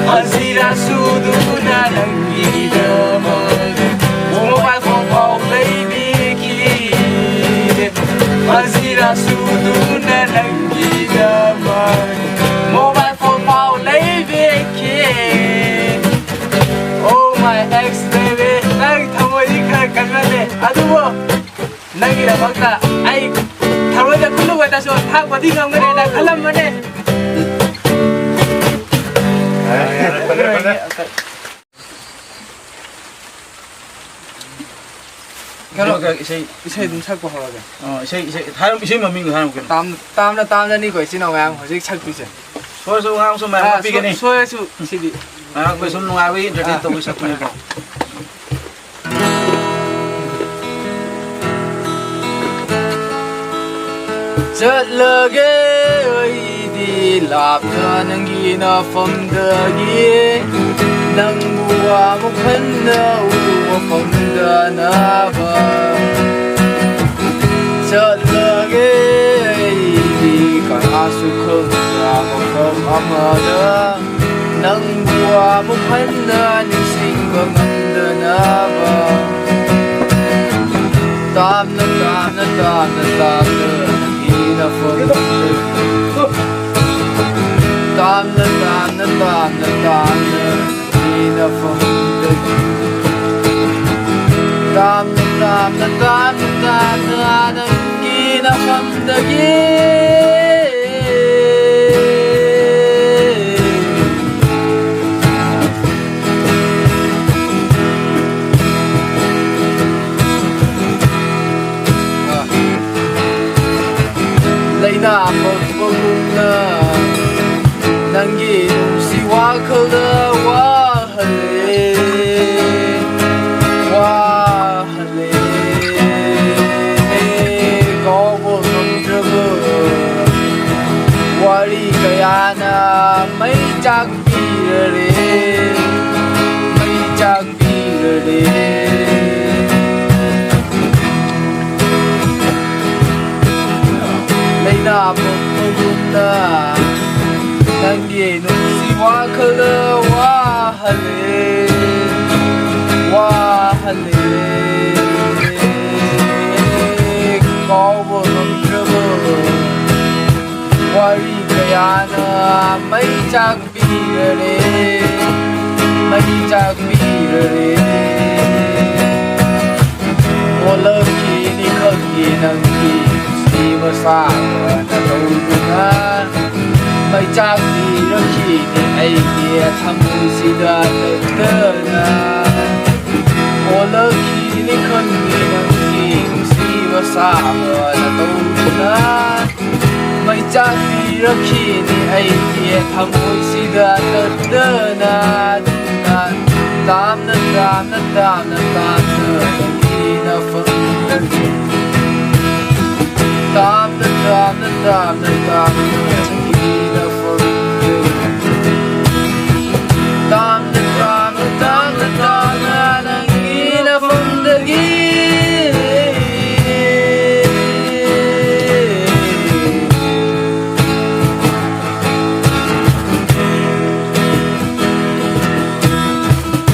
ꯍꯖꯤꯔꯥ ꯁꯨꯗꯨꯅ ꯅꯪꯒꯤꯗꯃꯛ ꯃꯣꯕꯥꯏꯜ ꯐꯣꯟ ꯐꯥꯎ ꯂꯩꯕꯤꯈꯤ꯫ ꯍꯖꯤꯔꯥ ꯁꯨꯗꯨꯅ ꯅꯪꯒꯤꯗꯃꯛ ꯃꯣꯕꯥꯏꯜ ꯐꯣꯟ ꯐꯥꯎ ꯂꯩꯕꯤꯈꯤ꯫ Oh my ex baby, ꯅꯪ ꯊꯃꯣꯏꯗꯤ ꯈꯔ ꯀꯟꯃꯜꯂꯦ, ꯑꯗꯨꯕꯨ ꯅꯪꯒꯤꯗꯃꯛꯇ ꯑꯩ ꯊꯃꯣꯏꯗ ꯈꯨꯜꯂꯨꯕꯗꯁꯨ ꯊꯥꯛꯄꯗꯤ ꯉꯝꯒꯅꯦꯅ ꯈꯜꯂꯝꯕꯅꯦ꯫ ꯀꯩꯅꯣ, ꯏꯁꯩ, ꯏꯁꯩ ꯑꯗꯨꯝ ꯁꯛꯄ ꯍꯧꯔꯒꯦ꯫ ꯑꯣ, ꯏꯁꯩ, ꯏꯁꯩ ꯍꯥꯏꯔꯝ-, ꯏꯁꯩ ꯃꯃꯤꯡꯗꯣ ꯍꯥꯏꯔꯝꯃꯨ ꯀꯩꯅꯣ꯫ ꯇꯥꯝ-, ꯇꯥꯝꯅ ꯇꯥꯝꯅꯅꯤꯀꯣ ꯏꯆꯤꯟ ꯏꯅꯥꯎ ꯃꯌꯥꯝ ꯍꯧꯖꯤꯛ ꯁꯛꯇꯣꯏꯁꯦ꯫ ꯁꯣꯏꯔꯁꯨ ꯉꯥꯡꯁꯨ ꯃꯌꯥꯝ ꯑꯥ, ꯍꯥꯞꯄꯤꯒꯅꯤ꯫ ꯁꯣꯏ-, ꯁꯣꯏꯔꯁꯨ ꯁꯤꯗꯤ꯫ ꯃꯌꯥꯝ ꯑꯩꯈꯣꯏ ꯁꯨꯝ ꯅꯨꯡꯉꯥꯏꯕꯒꯤ entertain ꯑꯥ꯫ ꯇꯧꯕꯒꯤ ꯁꯛꯄꯅꯤꯀꯣ꯫ ꯆꯠꯂꯒꯦ ꯑꯩꯗꯤ ꯂꯥꯞꯅ ꯅꯪꯒꯤ ꯅꯐꯝꯗꯒꯤ, ꯅꯪꯕꯨ ꯑꯃꯨꯛ ꯍꯟꯅ ꯎꯕ ꯐꯪꯗꯅꯕ꯫ ꯆꯠꯂꯒꯦ ꯑꯩꯗꯤ ꯀꯅꯥꯁꯨ ꯈꯪꯗ ꯃꯐꯝ ꯑꯃꯗ, ꯅꯪꯕꯨ ꯑꯃꯨꯛ ꯍꯟꯅ ꯅꯤꯡꯁꯤꯡꯕ ꯉꯝꯗꯅꯕ꯫ ꯇꯥꯝꯅ, ꯇꯥꯝꯅ, ꯇꯥꯝꯅ, ꯇꯥꯝꯅ ꯅꯪꯒꯤ ꯅꯐꯝꯗꯒꯤ꯫ ꯇꯥꯝꯅ, ꯇꯥꯝꯅ, ꯇꯥꯝꯅ, ꯇꯥꯝꯅ ꯅꯪꯒꯤ ꯅꯐꯝꯗꯒꯤ꯫ ꯇꯥꯝꯅ, ꯇꯥꯝꯅ, ꯇꯥꯝꯅ, ꯇꯥꯝꯅ ꯅꯪꯒꯤ ꯅꯐꯝꯗꯒꯤ꯫ ꯂꯩꯅꯥ ꯄꯛꯄꯒꯨꯝꯅ ꯅꯪꯒꯤ ꯅꯨꯡꯁꯤ ꯋꯥꯈꯜꯗ ꯋꯥꯍꯜꯂꯦ, ꯋꯥꯍꯜꯂꯦ꯫ ꯀꯥꯎꯕ ꯉꯝꯗ꯭ꯔꯕ ꯋꯥꯔꯤ ꯀꯌꯥꯅ ꯃꯩ ꯆꯥꯛꯄꯤꯔꯔꯦ, ꯃꯩ ꯆꯥꯛꯄꯤꯔꯔꯦ꯫ ꯂꯩꯅꯥ ꯄꯣꯛꯄꯒꯨꯝꯅ ꯅꯪꯒꯤ ꯅꯨꯡꯁꯤ ꯋꯥꯈꯜꯗ ꯋꯥꯍꯜꯂꯦ, ꯋꯥꯍꯜꯂꯦ꯫ ꯀꯥꯎꯕ ꯉꯝꯗ꯭ꯔꯕ ꯋꯥꯔꯤ ꯀꯌꯥꯅ ꯃꯩ ꯆꯥꯛꯄꯤꯔꯔꯦ, ꯃꯩ ꯆꯥꯛꯄꯤꯔꯔꯦ꯫ ꯑꯣꯜꯂꯛꯈꯤꯅꯤ ꯈꯪꯉꯤ ꯅꯪꯒꯤ ꯅꯨꯡꯁꯤꯕ ꯁꯥꯕꯅ ꯇꯧꯗꯨꯅ, ꯃꯩ ꯆꯥꯛꯄꯤꯔꯛꯈꯤꯅꯤ ꯑꯩꯒꯤ ꯊꯃꯣꯏꯁꯤꯗ ꯇꯠꯇꯅ ꯑꯣꯜꯂꯛꯈꯤꯅꯤ ꯈꯪꯉꯤ ꯅꯪꯒꯤ ꯅꯨꯡꯁꯤꯕ ꯁꯥꯕ ꯅꯇꯧꯗꯨꯅ ꯃꯩ ꯆꯥꯛꯄꯤꯔꯛꯈꯤꯅꯤ ꯑꯩꯒꯤ ꯊꯃꯣꯏꯁꯤꯗ ꯇꯠꯇꯅ꯫ ꯇꯥꯝꯅ ꯇꯥꯝꯅ ꯇꯥꯝꯅ ꯇꯥꯝꯅ ꯅꯪꯒꯤ ꯅꯐꯝꯗꯒꯤ ꯇꯥꯝꯅ ꯇꯥꯝꯅ ꯇꯥꯝꯅ ꯇꯥꯝꯅ ꯅꯪꯒꯤ ꯅꯐꯝꯗꯒꯤ ꯇꯥꯝꯅ ꯇꯥꯝꯅ ꯇꯥꯝꯅ ꯇꯥꯝꯅ ꯅꯪꯒꯤ ꯅꯐꯝꯗꯒꯤ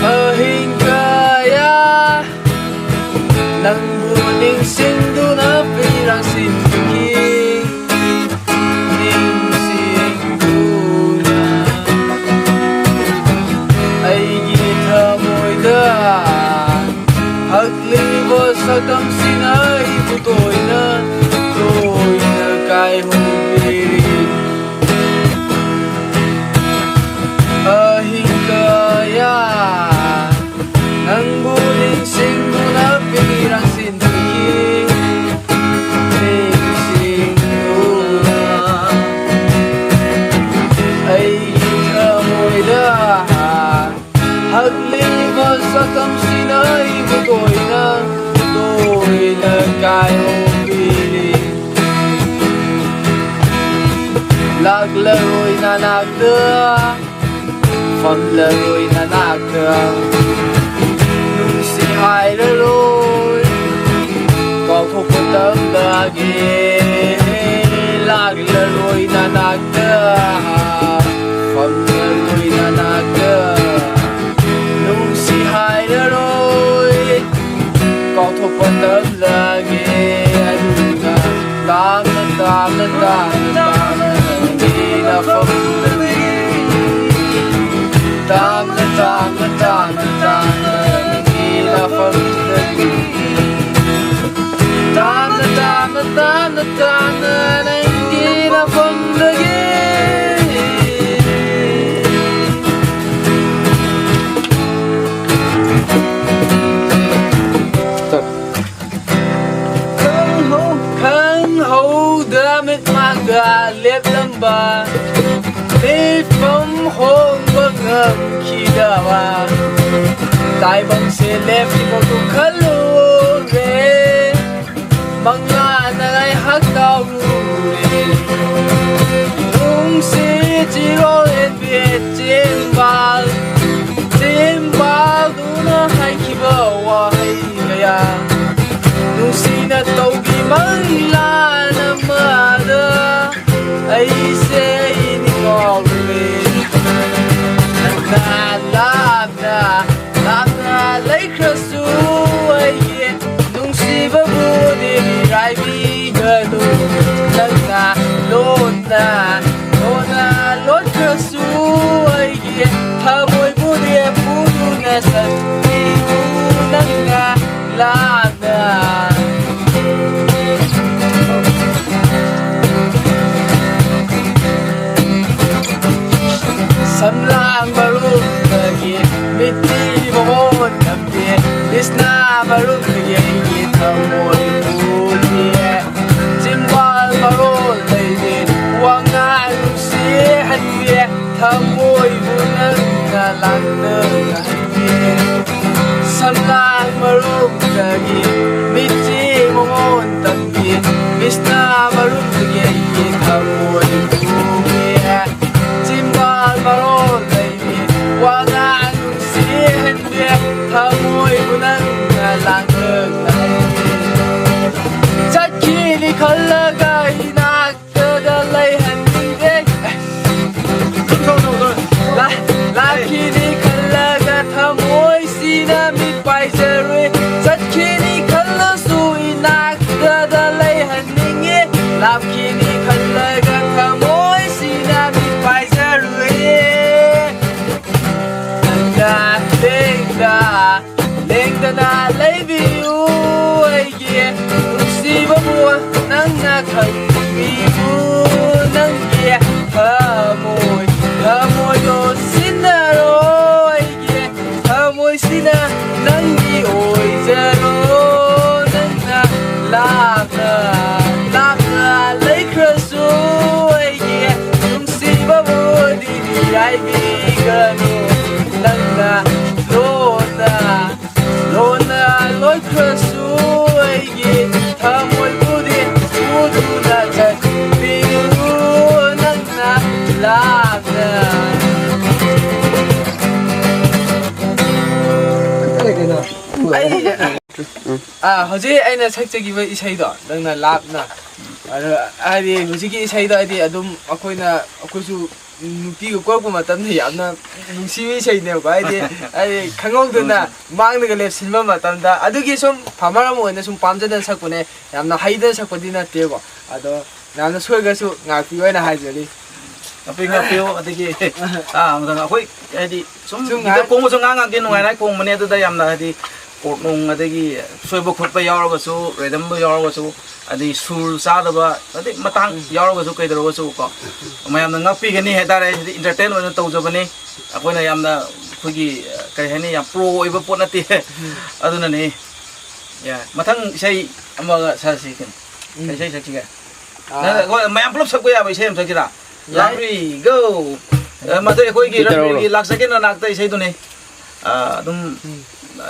ꯑꯍꯤꯡ ꯀꯌꯥ ꯅꯪꯕꯨ ꯅꯤꯡꯁꯤꯡꯗꯨꯅ ꯄꯤꯔꯥꯡꯁꯤꯟꯈꯤ꯫ ꯅꯤꯡꯁꯤꯡꯗꯨꯅ ꯑꯩꯒꯤ ꯊꯃꯣꯏꯗ ꯍꯛꯂꯤꯕ ꯁꯛꯇꯝꯁꯤꯅ ꯑꯩꯕꯨ ꯇꯣꯏꯅ ꯇꯣꯏꯅ ꯀꯥꯏꯍꯧꯕꯤꯔꯤ꯫ ꯑꯍꯤꯡ ꯀꯌꯥ ꯅꯪꯕꯨ ꯅꯤꯡꯁꯤꯡꯗꯨꯅ ꯄꯤꯔꯥꯡꯁꯤꯟꯈꯤ꯫ ꯅꯤꯡꯁꯤꯡꯗꯨꯅ ꯑꯩꯒꯤ ꯊꯃꯣꯏꯗ ꯍꯛꯂꯤꯕ ꯁꯛꯇꯝꯁꯤꯅ ꯑꯩꯕꯨ ꯇꯣꯏꯅ ꯇꯣꯏꯅ ꯀꯥꯏꯍꯧꯕꯤꯔꯤ꯫ ꯂꯥꯛꯂꯔꯣꯏ ꯅꯅꯥꯛꯇ ꯐꯝꯂꯔꯣꯏ ꯅꯅꯥꯛꯇ ꯅꯨꯡꯁꯤ ꯍꯥꯏꯔꯔꯣꯏ ꯀꯥꯎꯊꯣꯛꯄ ꯇꯝꯂꯒꯦ꯫ ꯂꯥꯛꯂꯔꯣꯏ ꯅꯅꯥꯛꯇ ꯐꯝꯂꯔꯣꯏ ꯅꯅꯥꯛꯇ ꯅꯨꯡꯁꯤ ꯍꯥꯏꯔꯔꯣꯏ ꯀꯥꯎꯊꯣꯛꯄ ꯇꯝꯂꯒꯦ꯫ ꯑꯗꯨꯅ ꯇꯥꯝꯅ ꯇꯥꯝꯅ ꯇꯥꯝꯅ ꯇꯥꯝꯅ ꯅꯪꯒꯤ ꯅꯐꯝꯗꯒꯤ ꯇꯥꯝꯅ ꯇꯥꯝꯅ ꯇꯥꯝꯅ ꯇꯥꯝꯅ ꯅꯪꯒꯤ ꯅꯐꯝꯗꯒꯤ ꯇꯥꯝꯅ ꯇꯥꯝꯅ ꯇꯥꯝꯅ ꯇꯥꯝꯅ ꯅꯪꯒꯤ ꯅꯐꯝꯗꯒꯤ ꯃꯤꯠꯃꯥꯡꯗ ꯂꯦꯞꯂꯝꯕ, ꯃꯤꯐꯝ ꯍꯣꯡꯕ ꯉꯝꯈꯤꯗꯕ, ꯇꯥꯏꯕꯪꯁꯦ ꯂꯦꯞꯈꯤꯕꯗꯨ ꯈꯜꯂꯨꯔꯦ꯫ ꯃꯪꯂꯥꯅ ꯉꯥꯏꯍꯥꯛ ꯀꯥꯎꯔꯨꯔꯦ꯫ ꯅꯨꯡꯁꯤ ꯆꯤꯔꯣꯜ ꯍꯦꯟꯕꯤ ꯆꯦꯝꯕꯥꯜ, ꯆꯦꯝꯕꯥꯜꯗꯨꯅ ꯍꯥꯏꯈꯤꯕ ꯋꯥꯍꯩ ꯀꯌꯥ, ꯅꯨꯡꯁꯤꯅ ꯇꯧꯈꯤ ꯃꯪꯂꯥꯟ ꯑꯃꯗ꯫ ꯑꯩꯁꯦ ꯑꯩ ꯅꯤꯡꯉꯥꯎꯔꯦ꯫ ꯅꯪꯅ ꯂꯥꯞꯅ, ꯂꯥꯞꯅ ꯂꯩꯈ꯭ꯔꯁꯨ, ꯑꯩꯒꯤ ꯅꯨꯡꯁꯤꯕꯕꯨꯗꯤ ꯃꯤꯔꯥꯏꯕꯤꯒꯅꯨ꯫ ꯅꯪꯅ ꯂꯣꯟꯅ, ꯂꯣꯟꯅ ꯂꯣꯠꯈ꯭ꯔꯁꯨ, ꯑꯩꯒꯤ ꯊꯃꯣꯏꯕꯨꯗꯤ ꯄꯨꯗꯨꯅ ꯆꯠꯄꯤꯌꯨ꯫ ꯅꯪꯅ ꯂꯥꯞꯅ꯫ ꯁꯝꯂꯥꯡ ꯃꯔꯨꯝꯗꯒꯤ ꯃꯤꯠꯇꯤ ꯃꯉꯣꯟ ꯇꯝꯕꯤ, ꯂꯤꯁꯅꯥ ꯃꯔꯨꯝꯗꯒꯤ ꯑꯩꯒꯤ ꯊꯃꯣꯏ ꯄꯨꯕꯤ, ꯆꯤꯝꯕꯥꯜ ꯃꯔꯣꯜ ꯂꯩꯕꯤ, ꯋꯥꯉꯥꯡ ꯅꯨꯡꯁꯤꯍꯟꯕꯤ, ꯊꯃꯣꯏꯕꯨ ꯅꯪꯅ ꯂꯥꯡꯇꯛꯅꯍꯟꯕꯤ꯫ ꯁꯝꯂꯥꯡ ꯃꯔꯨꯝꯗꯒꯤ ꯃꯤꯠꯁꯤ ꯃꯉꯣꯟ ꯇꯝꯕꯤ, ꯂꯤꯁꯅꯥ ꯃꯔꯨꯝꯗꯒꯤ ꯑꯩꯒꯤ ꯊꯃꯣꯏ ꯄꯨꯕꯤ꯫ ꯆꯤꯝꯕꯥꯜ ꯃꯔꯣꯜ ꯂꯩꯕꯤ, ꯋꯥꯉꯥꯡ ꯅꯨꯡꯁꯤꯍꯟꯕꯤ, ꯊꯃꯣꯏꯕꯨ ꯅꯪꯅ ꯂꯥꯡꯇꯛꯅꯍꯟꯕꯤ꯫ ꯆꯠꯈꯤꯅꯤ ꯈꯜꯂꯒ ꯏꯅꯥꯛꯇꯗ ꯂꯩꯍꯟꯅꯤꯡꯗꯦ꯫ ꯂꯥ-, ꯂꯥꯛꯈꯤꯅꯤ ꯈꯜꯂꯒ ꯊꯃꯣꯏꯁꯤꯅ ꯃꯤꯠ ꯄꯥꯏꯖꯔꯨꯏ꯫ ꯆꯠꯈꯤꯅꯤ ꯈꯜꯂꯁꯨ ꯏꯅꯥꯛꯇꯗ ꯂꯩꯍꯟꯅꯤꯡꯉꯤ꯫ ꯂꯥꯛꯈꯤꯅꯤ ꯈꯜꯂꯒ ꯊꯃꯣꯏꯁꯤꯅ ꯃꯤꯠ ꯄꯥꯏꯖꯔꯨꯏ꯫ ꯅꯪꯅ ꯂꯦꯡꯗ ꯂꯦꯡꯗꯅ ꯂꯩꯕꯤꯌꯨ꯫ ꯑꯩꯒꯤ ꯅꯨꯡꯁꯤꯕꯕꯨ ꯅꯪꯅ ꯈꯪꯕꯤꯌꯨ꯫ ꯅꯪꯒꯤ ꯊꯃꯣꯏ, ꯊꯃꯣꯏꯗꯣ ꯁꯤꯟꯅꯔꯣ꯫ ꯑꯩꯒꯤ ꯊꯃꯣꯏꯁꯤꯅ ꯅꯪꯒꯤ ꯑꯣꯏꯖꯔꯣ꯫ ꯅꯪꯅ ꯂꯥꯞꯅ, ꯂꯥꯞꯅ ꯑꯥ, ꯍꯧꯖꯤꯛ ꯑꯩꯅ ꯁꯛꯆꯈꯤꯕ ꯏꯁꯩꯗꯣ, ꯅꯪꯅ ꯂꯥꯞꯅ, ꯑꯗꯣ, ꯍꯥꯏꯗꯤ, ꯍꯧꯖꯤꯛꯀꯤ ꯏꯁꯩꯗꯣ, ꯍꯥꯏꯗꯤ, ꯑꯗꯨꯝ ꯑꯩꯈꯣꯏꯅ, ꯑꯩꯈꯣꯏꯁꯨ ꯅꯨꯄꯤꯒ ꯀꯣꯏꯔꯛꯄ ꯃꯇꯝꯗ ꯌꯥꯝꯅ ꯅꯨꯡꯁꯤꯕ ꯏꯁꯩꯅꯦꯕꯀꯣ, ꯍꯥꯏꯗꯤ, ꯍꯥꯏꯗꯤ, ꯈꯪꯍꯧꯗꯅ ꯃꯥꯡꯗꯒ ꯂꯦꯞꯁꯤꯟꯕ ꯃꯇꯝꯗ, ꯑꯗꯨꯒꯤ ꯁꯨꯝ ꯐꯥꯃꯔ ꯑꯃ ꯑꯣꯏꯅ ꯁꯨꯝ ꯄꯥꯝꯖꯗꯅ ꯁꯛꯄꯅꯦ, ꯌꯥꯝꯅ ꯍꯩꯗꯅ ꯁꯛꯄꯗꯤ ꯅꯠꯇꯦꯀꯣ, ꯑꯗꯣ ꯌꯥꯝꯅ ꯁꯣꯏꯈ꯭ꯔꯁꯨ ꯉꯥꯛꯄꯤꯌꯨ ꯍꯥꯏꯅ ꯍꯥꯏꯖꯔꯤ꯫ ꯉꯥꯛꯄꯤꯌꯨ, ꯉꯥꯛꯄꯤꯌꯨ꯫ ꯑꯗꯒꯤ, ꯑꯥ, ꯃꯊꯪ ꯑꯩꯈꯣꯏ, ꯍꯥꯏꯗꯤ, ꯁꯨꯝ ꯁꯨꯝ ꯉꯥꯏ- ꯈꯣꯡꯕꯁꯨ ꯉꯥꯡ ꯉꯥꯡꯗꯦ, ꯅꯨꯡꯉꯥꯏꯅ ꯈꯣꯡꯕꯅꯦ꯫ ꯑꯗꯨꯗ ꯌꯥꯝꯅ, ꯍꯥꯏꯗꯤ, ꯀꯣꯔꯠ ꯅꯨꯡ, ꯑꯗꯒꯤ ꯁꯣꯏꯕ ꯈꯣꯠꯄ ꯌꯥꯎꯔꯒꯁꯨ, ꯔꯦꯗꯝꯗꯣ ꯌꯥꯎꯔꯒꯁꯨ, ꯑꯗꯩ ꯁꯨꯔ ꯆꯥꯗꯕ, ꯑꯗꯩ ꯃꯇꯥꯡ ꯌꯥꯎꯔꯒꯁꯨ, ꯀꯩꯗꯧꯔꯒꯁꯨ ꯀꯣ, ꯃꯌꯥꯝꯅ ꯉꯥꯛꯄꯤꯒꯅꯤ ꯍꯥꯏꯇꯥꯔꯦ꯫ ꯍꯥꯏꯗꯤ, ꯏꯟꯇꯔꯇꯦꯟ ꯑꯣꯏꯅ ꯇꯧꯖꯕꯅꯤ꯫ ꯑꯩꯈꯣꯏꯅ ꯌꯥꯝꯅ, ꯑꯩꯈꯣꯏꯒꯤ, ꯀꯔꯤ ꯍꯥꯏꯅꯤ, ꯌꯥꯝ ꯄ꯭ꯔꯣ ꯑꯣꯏꯕ ꯄꯣꯠ ꯅꯠꯇꯦ꯫ ꯑꯗꯨꯅꯅꯤ꯫ ꯌꯥ, ꯃꯊꯪ ꯏꯁꯩ ꯑꯃꯒ ꯁꯥꯁꯤ ꯀꯩꯅꯣ꯫ ꯀꯩ ꯏꯁꯩ ꯁꯛꯁꯤꯒꯦ? ꯑꯥ, ꯅꯪ, ꯑꯩꯈꯣꯏ ꯃꯌꯥꯝ ꯄꯨꯂꯞ ꯁꯛꯄ ꯌꯥꯕ ꯏꯁꯩ ꯑꯃ ꯁꯛꯁꯤꯔꯥ? ꯌꯥꯏ꯫ ꯂꯥꯛꯂꯤ, ꯒꯣ! ꯑ, ꯃꯗꯨ ꯑꯩꯈꯣꯏꯒꯤ ꯒꯤꯇꯔ ꯔꯟꯋꯦꯒꯤ ꯂꯥꯛꯆꯒꯦꯅ ꯅꯥꯛꯇ ꯏꯁꯩꯗꯨꯅꯤ꯫ ꯑ, ꯑꯗꯨꯝ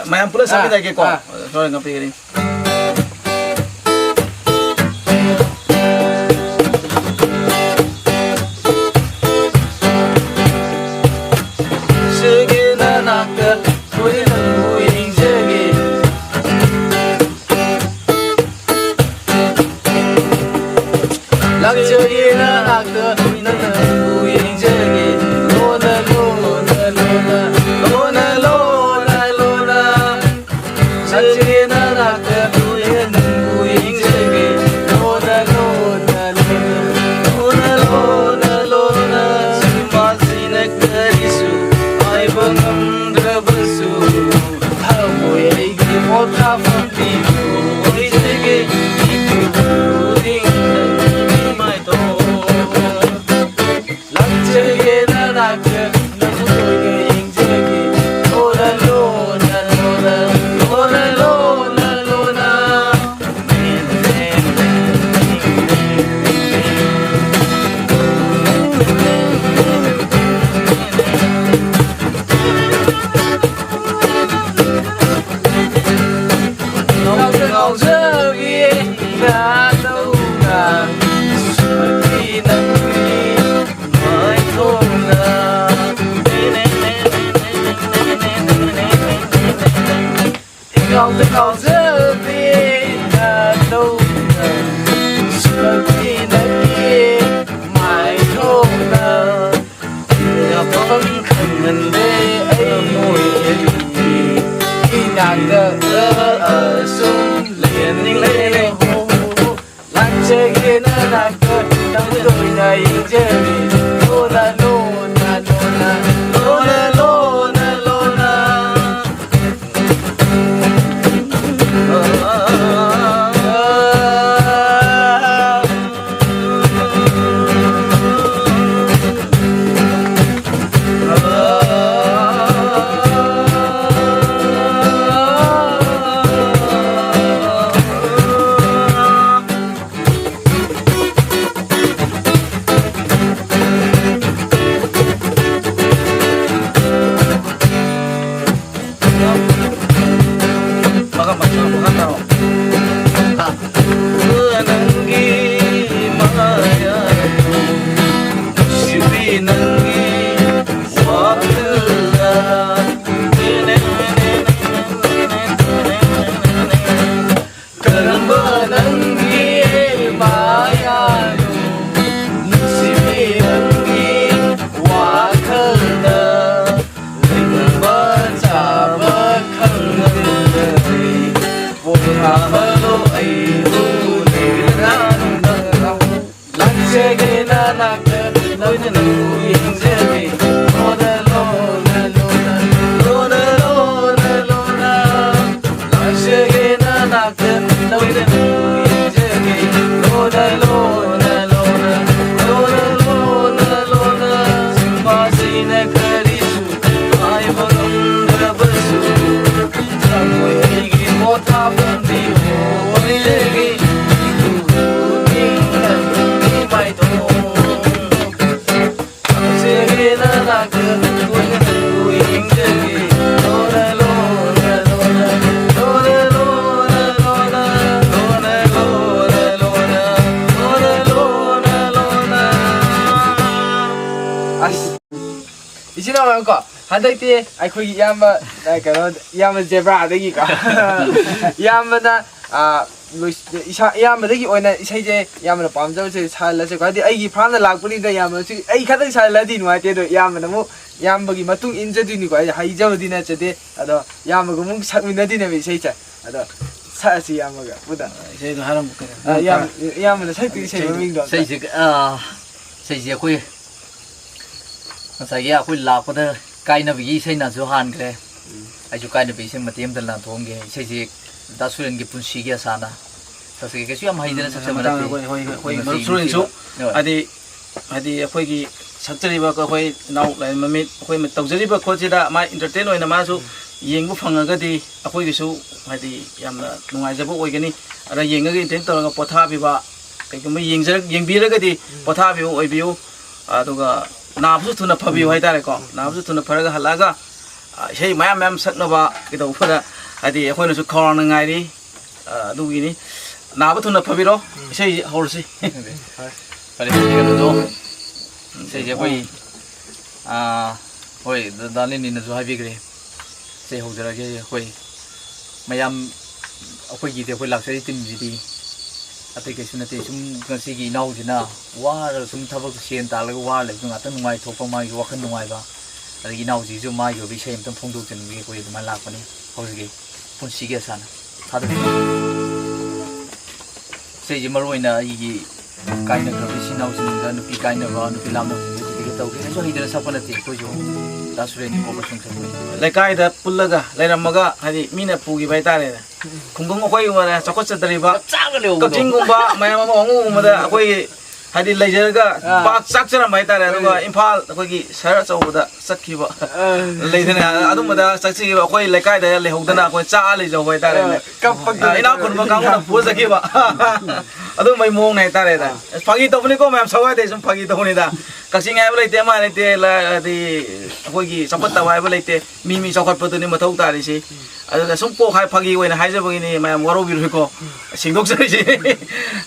ꯃꯌꯥꯝ ꯄꯨꯂꯞ ꯑꯥ, ꯁꯛꯃꯤꯟꯅꯒꯦꯀꯣ꯫ ꯑꯥ꯫ ꯁꯣꯔ ꯉꯥꯛꯄꯤꯒꯅꯤ꯫ ꯂꯥꯛꯆꯒꯦ ꯅꯅꯥꯛꯇ, ꯊꯣꯏꯅ ꯅꯪꯕꯨ ꯌꯦꯡꯖꯒꯦ꯫ ꯂꯥꯛꯆꯒꯦ ꯅꯅꯥꯛꯇ, ꯊꯣꯏꯅ ꯅꯪꯕꯨ ꯌꯦꯡꯖꯒꯦ꯫ ꯂꯣꯟꯅ, ꯂꯣꯟꯅ, ꯂꯣꯟꯅ, ꯂꯣꯟꯅ, ꯂꯣꯟꯅ, ꯂꯣꯟꯅ꯫ ꯂꯥꯛꯆꯒꯦ ꯅꯅꯥꯛꯇ, ꯊꯣꯏꯅ ꯅꯪꯕꯨ ꯌꯦꯡꯖꯒꯦ꯫ ꯂꯣꯟꯅ, ꯂꯣꯟꯅ, ꯂꯣꯟꯅ, ꯂꯣꯟꯅ, ꯂꯣꯟꯅ, ꯂꯣꯟꯅ꯫ ꯁꯤꯃꯥꯁꯤꯅ ꯀꯔꯤꯁꯨ ꯍꯥꯏꯕ ꯉꯝꯗ꯭ꯔꯕꯁꯨ, ꯊꯃꯣꯏ ꯑꯩꯒꯤ ꯄꯣꯊꯥꯐꯝ ꯄꯤꯌꯨ, ꯑꯣꯏꯖꯒꯦ ꯏꯄꯨ ꯈꯨꯗꯤꯡ ꯅꯪꯒꯤ ꯃꯥꯏꯊꯣꯡ꯫ ꯅꯥꯛꯇ ꯇꯧꯗꯣꯏꯅ ꯌꯦꯡꯖꯔꯤ꯫ ꯂꯣꯅ, ꯂꯣꯅ, ꯂꯣꯅ, ꯂꯣꯅ, ꯂꯣꯅ, ꯂꯣꯅ꯫ ꯃꯈꯥ, ꯃꯈꯥ, ꯃꯈꯥ ꯇꯥꯔꯣ꯫ ꯍꯥ? ꯅꯪꯒꯤ ꯃꯥꯌꯥ, ꯅꯨꯡꯁꯤꯕꯤ ꯅꯪꯒꯤ ꯋꯥꯈꯜꯗ꯫ ꯀꯔꯝꯕ ꯅꯪꯒꯤ ꯃꯥꯌꯥꯅꯣ, ꯅꯨꯡꯁꯤꯕꯤ ꯅꯪꯒꯤ ꯋꯥꯈꯜꯗ ꯂꯩꯕ ꯆꯥꯕ ꯈꯪꯗ꯭ꯔꯦ꯫ ꯄꯣꯊꯥꯍꯜꯂꯣ ꯑꯩꯕꯨ ꯅꯪꯒꯤ ꯅꯥꯛꯇ꯫ ꯂꯥꯛꯆꯒꯦ ꯅꯅꯥꯛꯇ ꯂꯣꯏꯅ ꯅꯪꯕꯨ ꯌꯦꯡꯖꯒꯦ꯫ ꯂꯣꯅ, ꯂꯣꯅ, ꯂꯣꯅ, ꯂꯣꯅ, ꯂꯣꯅ, ꯂꯣꯅ꯫ ꯂꯥꯛꯆꯒꯦ ꯅꯅꯥꯛꯇ ꯂꯣꯏꯅ ꯅꯪꯕꯨ ꯌꯦꯡꯖꯒꯦ꯫ ꯂꯣꯅ, ꯂꯣꯅ, ꯂꯣꯅ, ꯂꯣꯅ, ꯂꯣꯅ, ꯂꯣꯅ꯫ ꯁꯤꯟꯕꯁꯤꯅ ꯀꯔꯤꯁꯨ ꯍꯥꯏꯕ ꯉꯝꯗ꯭ꯔꯕꯁꯨ, ꯊꯃꯣꯏ ꯑꯩꯒꯤ ꯄꯣꯊꯥꯐꯝꯗꯤ ꯑꯣꯏꯔꯒꯦ꯫ ꯏꯇꯨ ꯅꯤꯡꯅ ꯏꯃꯥꯏꯊꯣꯡ꯫ ꯂꯥꯛꯆꯒꯦ ꯅꯅꯥꯛꯇ ꯇꯣꯏꯅ ꯅꯪꯕꯨ ꯌꯦꯡꯖꯒꯦ꯫ ꯂꯣꯅ, ꯂꯣꯅ, ꯂꯣꯅ, ꯂꯣꯅ, ꯂꯣꯅ, ꯂꯣꯅ꯫ ꯑꯁ, ꯏꯆꯤꯟ ꯏꯅꯥꯎ ꯃꯌꯥꯝ ꯀꯣ, ꯍꯟꯗꯛꯇꯤ ꯑꯩꯈꯣꯏꯒꯤ ꯏꯌꯥꯝꯕ, ꯑ, ꯀꯩꯅꯣ, ꯏꯌꯥꯝꯕ ꯖꯦꯕ꯭ꯔꯥꯗꯒꯤꯀꯣ꯫ ꯏꯌꯥꯝꯕꯅ, ꯑ, ꯂꯣꯏ-, ꯏꯁꯥ, ꯏꯌꯥꯝꯕꯗꯒꯤ ꯑꯣꯏꯅ ꯏꯁꯩꯁꯦ ꯏꯌꯥꯝꯕꯅ ꯄꯥꯝꯖꯕꯁꯦ ꯁꯥꯍꯜꯂꯁꯦꯀꯣ꯫ ꯍꯥꯏꯗꯤ ꯑꯩꯒꯤ ꯐꯥꯝꯗ ꯂꯥꯛꯄꯅꯤꯅ ꯏꯌꯥꯝꯕꯁꯨ ꯑꯩ ꯈꯛꯇꯪ ꯁꯥꯍꯜꯂꯗꯤ ꯅꯨꯡꯉꯥꯏꯇꯦ꯫ ꯑꯗꯣ ꯏꯌꯥꯝꯕꯅ ꯑꯃꯨꯛ ꯏꯌꯥꯝꯕꯒꯤ ꯃꯇꯨꯡ ꯏꯟꯖꯗꯣꯏꯅꯤꯀꯣ꯫ ꯑꯩ ꯍꯩꯖꯕꯗꯤ ꯅꯠꯆꯗꯦ꯫ ꯑꯗꯣ ꯏꯌꯥꯝꯕꯒ ꯑꯃꯨꯛ ꯁꯛꯃꯤꯟꯅꯗꯣꯏꯅꯦꯕ ꯏꯁꯩꯁꯦ꯫ ꯑꯗꯣ ꯁꯛꯑꯁꯤ ꯏꯌꯥꯝꯕꯒ ꯄꯨꯟꯅ꯫ ꯏꯁꯩꯗꯣ ꯍꯥꯏꯔꯝꯃꯨ ꯀꯩꯅꯣ꯫ ꯑ, ꯏꯌꯥꯝ-, ꯏꯌꯥꯝꯕꯅ ꯁꯛꯇꯣꯏ ꯏꯁꯩ ꯏꯁꯩꯗꯣ꯫ ꯃꯃꯤꯡꯗꯣ ꯑꯝꯇ꯫ ꯏꯁꯩꯁꯦ, ꯑ, ꯏꯁꯩꯁꯦ ꯑꯩꯈꯣꯏ ꯉꯁꯥꯏꯒꯤ ꯑꯩꯈꯣꯏ ꯂꯥꯛꯄꯗ ꯀꯥꯏꯅꯕꯒꯤ ꯏꯁꯩꯅꯁꯨ ꯍꯥꯟꯈ꯭ꯔꯦ꯫ ꯎꯝ꯫ ꯑꯩꯁꯨ ꯀꯥꯏꯅꯕꯒꯤ ꯏꯁꯩ ꯃꯇꯦꯛ ꯑꯃꯇ ꯂꯥꯟꯊꯣꯛꯑꯝꯒꯦ꯫ ꯏꯁꯩꯁꯦ ꯗꯥ ꯁꯨꯔꯦꯟꯒꯤ ꯄꯨꯟꯁꯤꯒꯤ ꯑꯁꯥꯅ꯫ ꯁꯛꯆꯒꯦ꯫ ꯀꯩꯁꯨ ꯌꯥꯝ ꯍꯩꯗꯅ ꯎꯝ, ꯁꯛꯆꯕ ꯃꯇꯥꯡ ꯅꯠꯇꯦ꯫ ꯑꯩꯈꯣꯏ, ꯑꯩꯈꯣꯏ, ꯑꯩꯈꯣꯏ ꯃꯔꯨꯞ ꯉꯁꯤ ꯁꯨꯔꯦꯟꯁꯨ, ꯍꯣꯏ꯫ ꯍꯥꯏꯗꯤ, ꯍꯥꯏꯗꯤ ꯑꯩꯈꯣꯏꯒꯤ ꯁꯛꯆꯔꯤꯕ ꯑꯩꯈꯣꯏ ꯏꯅꯥꯎ ꯂꯥꯏꯔꯦꯝꯕ ꯃꯤꯠ ꯑꯩꯈꯣꯏ ꯇꯧꯖꯔꯤꯕ ꯈꯣꯠꯁꯤꯗ ꯃꯥ entertain ꯑꯣꯏꯅ ꯃꯥꯁꯨ ꯎꯝ꯫ ꯌꯦꯡꯕ ꯐꯪꯉꯒꯗꯤ ꯑꯩꯈꯣꯏꯒꯤꯁꯨ ꯍꯥꯏꯗꯤ ꯌꯥꯝꯅ ꯅꯨꯡꯉꯥꯏꯖꯕ ꯑꯣꯏꯒꯅꯤ꯫ ꯑꯗ ꯌꯦꯡꯉꯒ entertain ꯇꯧꯔꯒ ꯄꯣꯊꯥꯕꯤꯕ, ꯀꯩꯒꯨꯝꯕ ꯌꯦꯡꯖꯔ-, ꯌꯦꯡꯕꯤꯔꯒꯗꯤ ꯎꯝ꯫ ꯄꯣꯊꯥꯕꯤꯕ ꯑꯣꯏꯕꯤꯌꯨ꯫ ꯑꯗꯨꯒ ꯅꯥꯕꯁꯨ ꯊꯨꯅ ꯐꯕꯤꯌꯨ ꯎꯝ꯫ ꯍꯥꯏꯇꯥꯔꯦꯀꯣ꯫ ꯎꯝ꯫ ꯅꯥꯕꯁꯨ ꯊꯨꯅ ꯐꯔꯒ ꯍꯜꯂꯛꯑꯒ, ꯑ, ꯏꯁꯩ ꯃꯌꯥꯝ ꯃꯌꯥꯝ ꯁꯛꯅꯕ ꯀꯩꯗꯧꯕꯗ ꯍꯥꯏꯗꯤ ꯑꯩꯈꯣꯏꯅꯁꯨ ꯈꯧꯔꯥꯡꯅ ꯉꯥꯏꯔꯤ꯫ ꯑ, ꯑꯗꯨꯒꯤꯅꯤ꯫ ꯅꯥꯕ ꯊꯨꯅ ꯐꯕꯤꯔꯣ꯫ ꯎꯝ꯫ ꯏꯁꯩ ꯍꯧꯔꯁꯤ꯫ ꯐꯔꯦ, ꯐꯔꯦ, ꯀꯩꯅꯣꯗꯣ, ꯏꯁꯩꯁꯦ ꯑꯩꯈꯣꯏ, ꯑ, ꯍꯣꯏ, ꯗꯥ, ꯗꯥ ꯂꯦꯅꯤꯟꯅꯁꯨ ꯍꯥꯏꯕꯤꯈ꯭ꯔꯦ꯫ ꯏꯁꯩ ꯍꯧꯖꯔꯒꯦ ꯑꯩꯈꯣꯏ ꯃꯌꯥꯝ, ꯑꯩꯈꯣꯏꯒꯤꯗꯤ ꯑꯩꯈꯣꯏ ꯂꯥꯛꯆꯔꯤ ꯇꯤꯝꯁꯤꯗꯤ ꯑꯇꯩ ꯀꯩꯁꯨ ꯅꯠꯇꯦ꯫ ꯁꯨꯝ ꯉꯁꯤꯒꯤ ꯏꯅꯥꯎꯁꯤꯅ ꯋꯥꯔꯒ ꯁꯨꯝ ꯊꯕꯛ ꯁꯦꯟ ꯇꯥꯜꯂꯒ ꯋꯥꯔ ꯂꯩꯕꯗꯣ ꯉꯥꯛꯇꯪ ꯅꯨꯡꯉꯥꯏꯊꯣꯛꯄ, ꯃꯥꯒꯤ ꯋꯥꯈꯜ ꯅꯨꯡꯉꯥꯏꯕ, ꯑꯗꯒꯤ ꯏꯅꯥꯎꯁꯤꯒꯤꯁꯨ ꯃꯥꯒꯤ ꯑꯣꯏꯕ ꯏꯁꯩ ꯑꯝꯇꯪ ꯐꯣꯡꯗꯣꯛꯆꯅꯤꯡꯕꯒꯤ ꯑꯩꯈꯣꯏ ꯑꯗꯨꯃꯥꯏꯅ ꯂꯥꯛꯄꯅꯤ꯫ ꯍꯧꯖꯤꯛꯀꯤ ꯄꯨꯟꯁꯤꯒꯤ ꯑꯁꯥꯅ ꯊꯥꯗꯣꯛꯆꯔꯤ꯫ ꯏꯁꯩꯁꯦ ꯃꯔꯨ ꯑꯣꯏꯅ ꯑꯩꯒꯤ ꯀꯥꯏꯅꯈ꯭ꯔꯕ ꯏꯆꯤꯟ ꯏꯅꯥꯎꯁꯤꯡꯗ, ꯅꯨꯄꯤ ꯀꯥꯏꯅꯕ, ꯅꯨꯄꯤ ꯂꯥꯞꯅꯕꯁꯤꯡꯗ ꯗꯤꯗꯤꯀꯦꯠ ꯇꯧꯒꯦ꯫ ꯀꯩꯁꯨ ꯍꯩꯗꯅ ꯁꯛꯄ ꯅꯠꯇꯦ ꯑꯩꯈꯣꯏꯁꯨ꯫ ꯗꯥ ꯁꯨꯔꯦꯟꯒꯤ ꯀꯣꯕꯔ ꯁꯣꯡ ꯁꯛꯄꯅꯤ꯫ ꯂꯩꯀꯥꯏꯗ ꯄꯨꯜꯂꯒ ꯂꯩꯔꯝꯃꯒ, ꯍꯥꯏꯗꯤ, ꯃꯤꯅ ꯄꯨꯈꯤꯕ ꯍꯥꯏꯇꯥꯔꯦꯅꯦ꯫ ꯈꯨꯡꯒꯪ ꯑꯩꯈꯣꯏ ꯋꯥꯔꯦ ꯆꯥꯎꯈꯠꯆꯗ꯭ꯔꯤꯕ ꯆꯞ ꯆꯥꯅ ꯂꯩꯍꯧꯕꯗꯣ꯫ ꯀꯛꯆꯤꯡꯒꯨꯝꯕ, ꯃꯌꯥꯝ ꯑꯃ ꯋꯥꯉꯨꯒꯨꯝꯕꯗ ꯑꯩꯈꯣꯏꯒꯤ ꯍꯥꯏꯗꯤ ꯂꯩꯖꯔꯒ ꯑꯥ꯫ ꯄꯥꯛ ꯆꯥꯛꯆꯔꯝꯕ ꯍꯥꯏꯇꯥꯔꯦ꯫ ꯑꯗꯨꯒ ꯍꯣꯏ꯫ ꯏꯝꯐꯥꯜ ꯑꯩꯈꯣꯏꯒꯤ ꯁꯍꯔ ꯑꯆꯧꯕꯗ ꯆꯠꯈꯤꯕ ꯑꯥ꯫ ꯂꯩꯗꯅ, ꯑꯗꯨꯝꯕꯗ ꯆꯠꯈꯤꯕ ꯑꯩꯈꯣꯏ ꯂꯩꯀꯥꯏꯗ ꯂꯩꯍꯧꯗꯅ ꯑꯩꯈꯣꯏ ꯆꯥꯛꯑ ꯂꯩꯖꯍꯧꯕ ꯍꯥꯏꯇꯥꯔꯦꯅꯦ꯫ ꯑꯥ, ꯀꯞꯄꯒꯤ ꯑꯥ, ꯏꯅꯥꯛ ꯈꯨꯟꯕ ꯀꯥꯡꯕꯨꯅ ꯄꯨꯔ ꯆꯠꯈꯤꯕ꯫ ꯑꯗꯨꯝꯕꯩ ꯃꯑꯣꯡꯅꯦ ꯍꯥꯏꯇꯥꯔꯦꯅꯦ꯫ ꯑꯥ꯫ ꯐꯥꯒꯤ ꯇꯧꯕꯅꯤꯀꯣ ꯃꯌꯥꯝ, ꯁꯥꯎ ꯌꯥꯗꯦ, ꯁꯨꯝ ꯐꯥꯒꯤ ꯇꯧꯕꯅꯤꯗ꯫ ꯀꯛꯆꯤꯡ ꯍꯥꯏꯕ ꯂꯩꯇꯦ, ꯑꯃ ꯂꯩꯇꯦ, ꯂ-, ꯍꯥꯏꯗꯤ ꯑꯩꯈꯣꯏꯒꯤ ꯆꯥꯎꯈꯠꯇꯕ ꯍꯥꯏꯕ ꯂꯩꯇꯦ꯫ ꯃꯤ ꯃꯤ ꯆꯥꯎꯈꯠꯄꯗꯨꯅꯤ ꯃꯊꯧ ꯇꯥꯔꯤꯁꯤ꯫ ꯑꯗꯨꯅ ꯁꯨꯝ ꯀꯣꯛ ꯍꯥꯏ ꯐꯥꯒꯤ ꯑꯣꯏꯅ ꯍꯥꯏꯖꯕꯒꯤꯅꯤ, ꯃꯌꯥꯝ ꯋꯥꯔꯧꯕꯤꯔꯣꯏꯀꯣ꯫ ꯁꯦꯡꯗꯣꯛꯆꯔꯤꯁꯦ꯫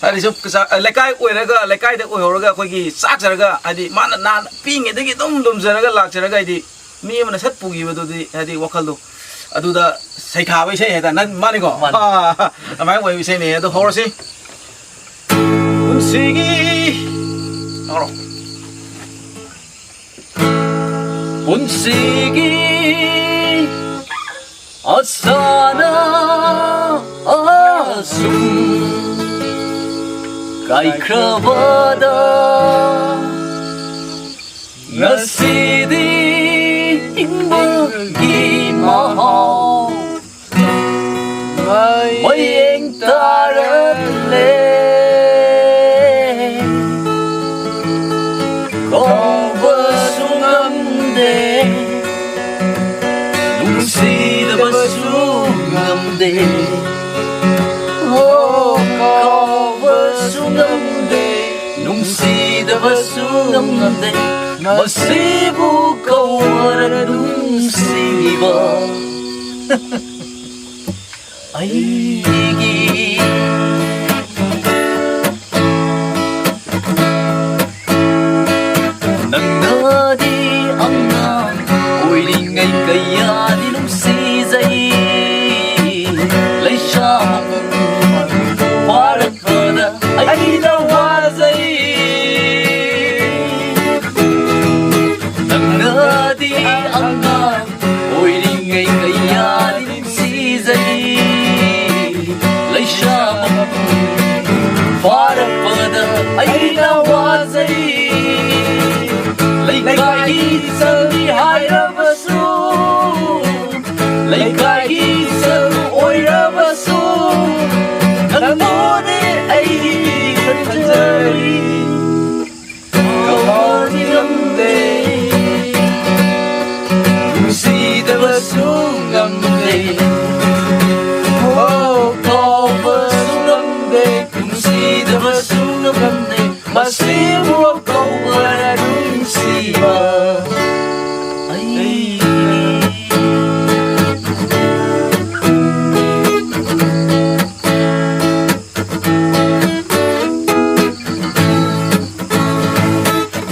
ꯍꯥꯏꯗꯤ ꯁꯨꯝ ꯀꯆꯥ-, ꯂꯩꯀꯥꯏ ꯑꯣꯏꯔꯒ, ꯂꯩꯀꯥꯏꯗ ꯑꯣꯏꯍꯧꯔꯒ ꯑꯩꯈꯣꯏꯒꯤ ꯆꯥꯛꯆꯔꯒ, ꯍꯥꯏꯗꯤ ꯃꯥꯅ ꯅꯍꯥꯟ ꯄꯤꯛꯏꯉꯩꯗꯒꯤ ꯑꯗꯨꯝ ꯂꯨꯝꯖꯔꯒ ꯂꯥꯛꯆꯔꯒ, ꯍꯥꯏꯗꯤ ꯃꯤ ꯑꯃꯅ ꯁꯠ ꯄꯨꯈꯤꯕꯗꯨꯗꯤ, ꯍꯥꯏꯗꯤ ꯋꯥꯈꯜꯗꯣ ꯑꯗꯨꯗ ꯁꯩꯊꯥꯕ ꯏꯁꯩ ꯍꯥꯏꯇꯥꯔꯦ꯫ ꯅꯪ ꯃꯥꯅꯤꯀꯣ? ꯃꯥꯅꯤ꯫ ꯑꯗꯨꯃꯥꯏꯅ ꯑꯣꯏꯕ ꯏꯁꯩꯅꯦ꯫ ꯑꯗꯣ ꯍꯧꯔꯁꯤ꯫ ꯄꯨꯟꯁꯤꯒꯤ, ꯍꯧꯔꯣ꯫ ꯄꯨꯟꯁꯤꯒꯤ ꯑꯁꯥꯅ ꯀꯥꯏꯈ꯭ꯔꯕꯗ ꯉꯁꯤꯗꯤ ꯍꯤꯡꯕꯒꯤ ꯃꯍꯥꯎ ꯃꯌꯦꯡ ꯇꯥꯔꯛꯂꯦ꯫ ꯀꯧꯕꯁꯨ ꯉꯝꯗꯦ, ꯅꯨꯡꯁꯤꯗꯕꯁꯨ ꯉꯝꯗꯦ꯫ ꯑꯣ, ꯀꯧꯕꯁꯨ ꯉꯝꯗꯦ, ꯅꯨꯡꯁꯤꯗꯕꯁꯨ ꯉꯝꯗꯦ꯫ ꯃꯁꯤꯕꯨ ꯀꯧꯕꯔ ꯅꯨꯡꯁꯤꯕ? ꯑꯩꯒꯤ ꯅꯪꯅꯗꯤ ꯑꯉꯥꯡ ꯑꯣꯏꯔꯤꯉꯩ ꯀꯌꯥꯗꯤ ꯅꯨꯡꯁꯤꯖꯩ꯫ ꯂꯩꯁꯥ ꯐꯥꯔꯛꯄꯗ ꯑꯩꯅ ꯋꯥꯖꯩ꯫ ꯅꯪꯅꯗꯤ ꯑꯉꯥꯡ ꯑꯣꯏꯔꯤꯉꯩ ꯀꯌꯥꯗꯤ ꯅꯨꯡꯁꯤꯖꯩ꯫ ꯂꯩꯁꯥ ꯐꯥꯔꯛꯄꯗ ꯑꯩꯅ ꯋꯥꯖꯩ꯫ ꯂꯩꯀꯥꯏꯒꯤ ꯏꯆꯜꯅꯤ ꯍꯥꯏꯔꯕꯁꯨ, ꯂꯩꯀꯥꯏꯒꯤ ꯏꯆꯜ ꯑꯣꯏꯔꯕꯁꯨ, ꯅꯪꯕꯨꯗꯤ ꯑꯩ ꯈꯟꯖꯔꯤ꯫ ꯀꯧꯕꯗꯤ ꯉꯝꯗꯦ, ꯅꯨꯡꯁꯤꯗꯕꯁꯨ ꯉꯝꯗꯦ꯫ ꯑꯣ, ꯀꯧꯕꯁꯨ ꯉꯝꯗꯦ, ꯅꯨꯡꯁꯤꯗꯕꯁꯨ ꯉꯝꯗꯦ꯫ ꯃꯁꯤꯕꯨ ꯀꯧꯕꯔ ꯅꯨꯡꯁꯤꯕ? ꯑꯩ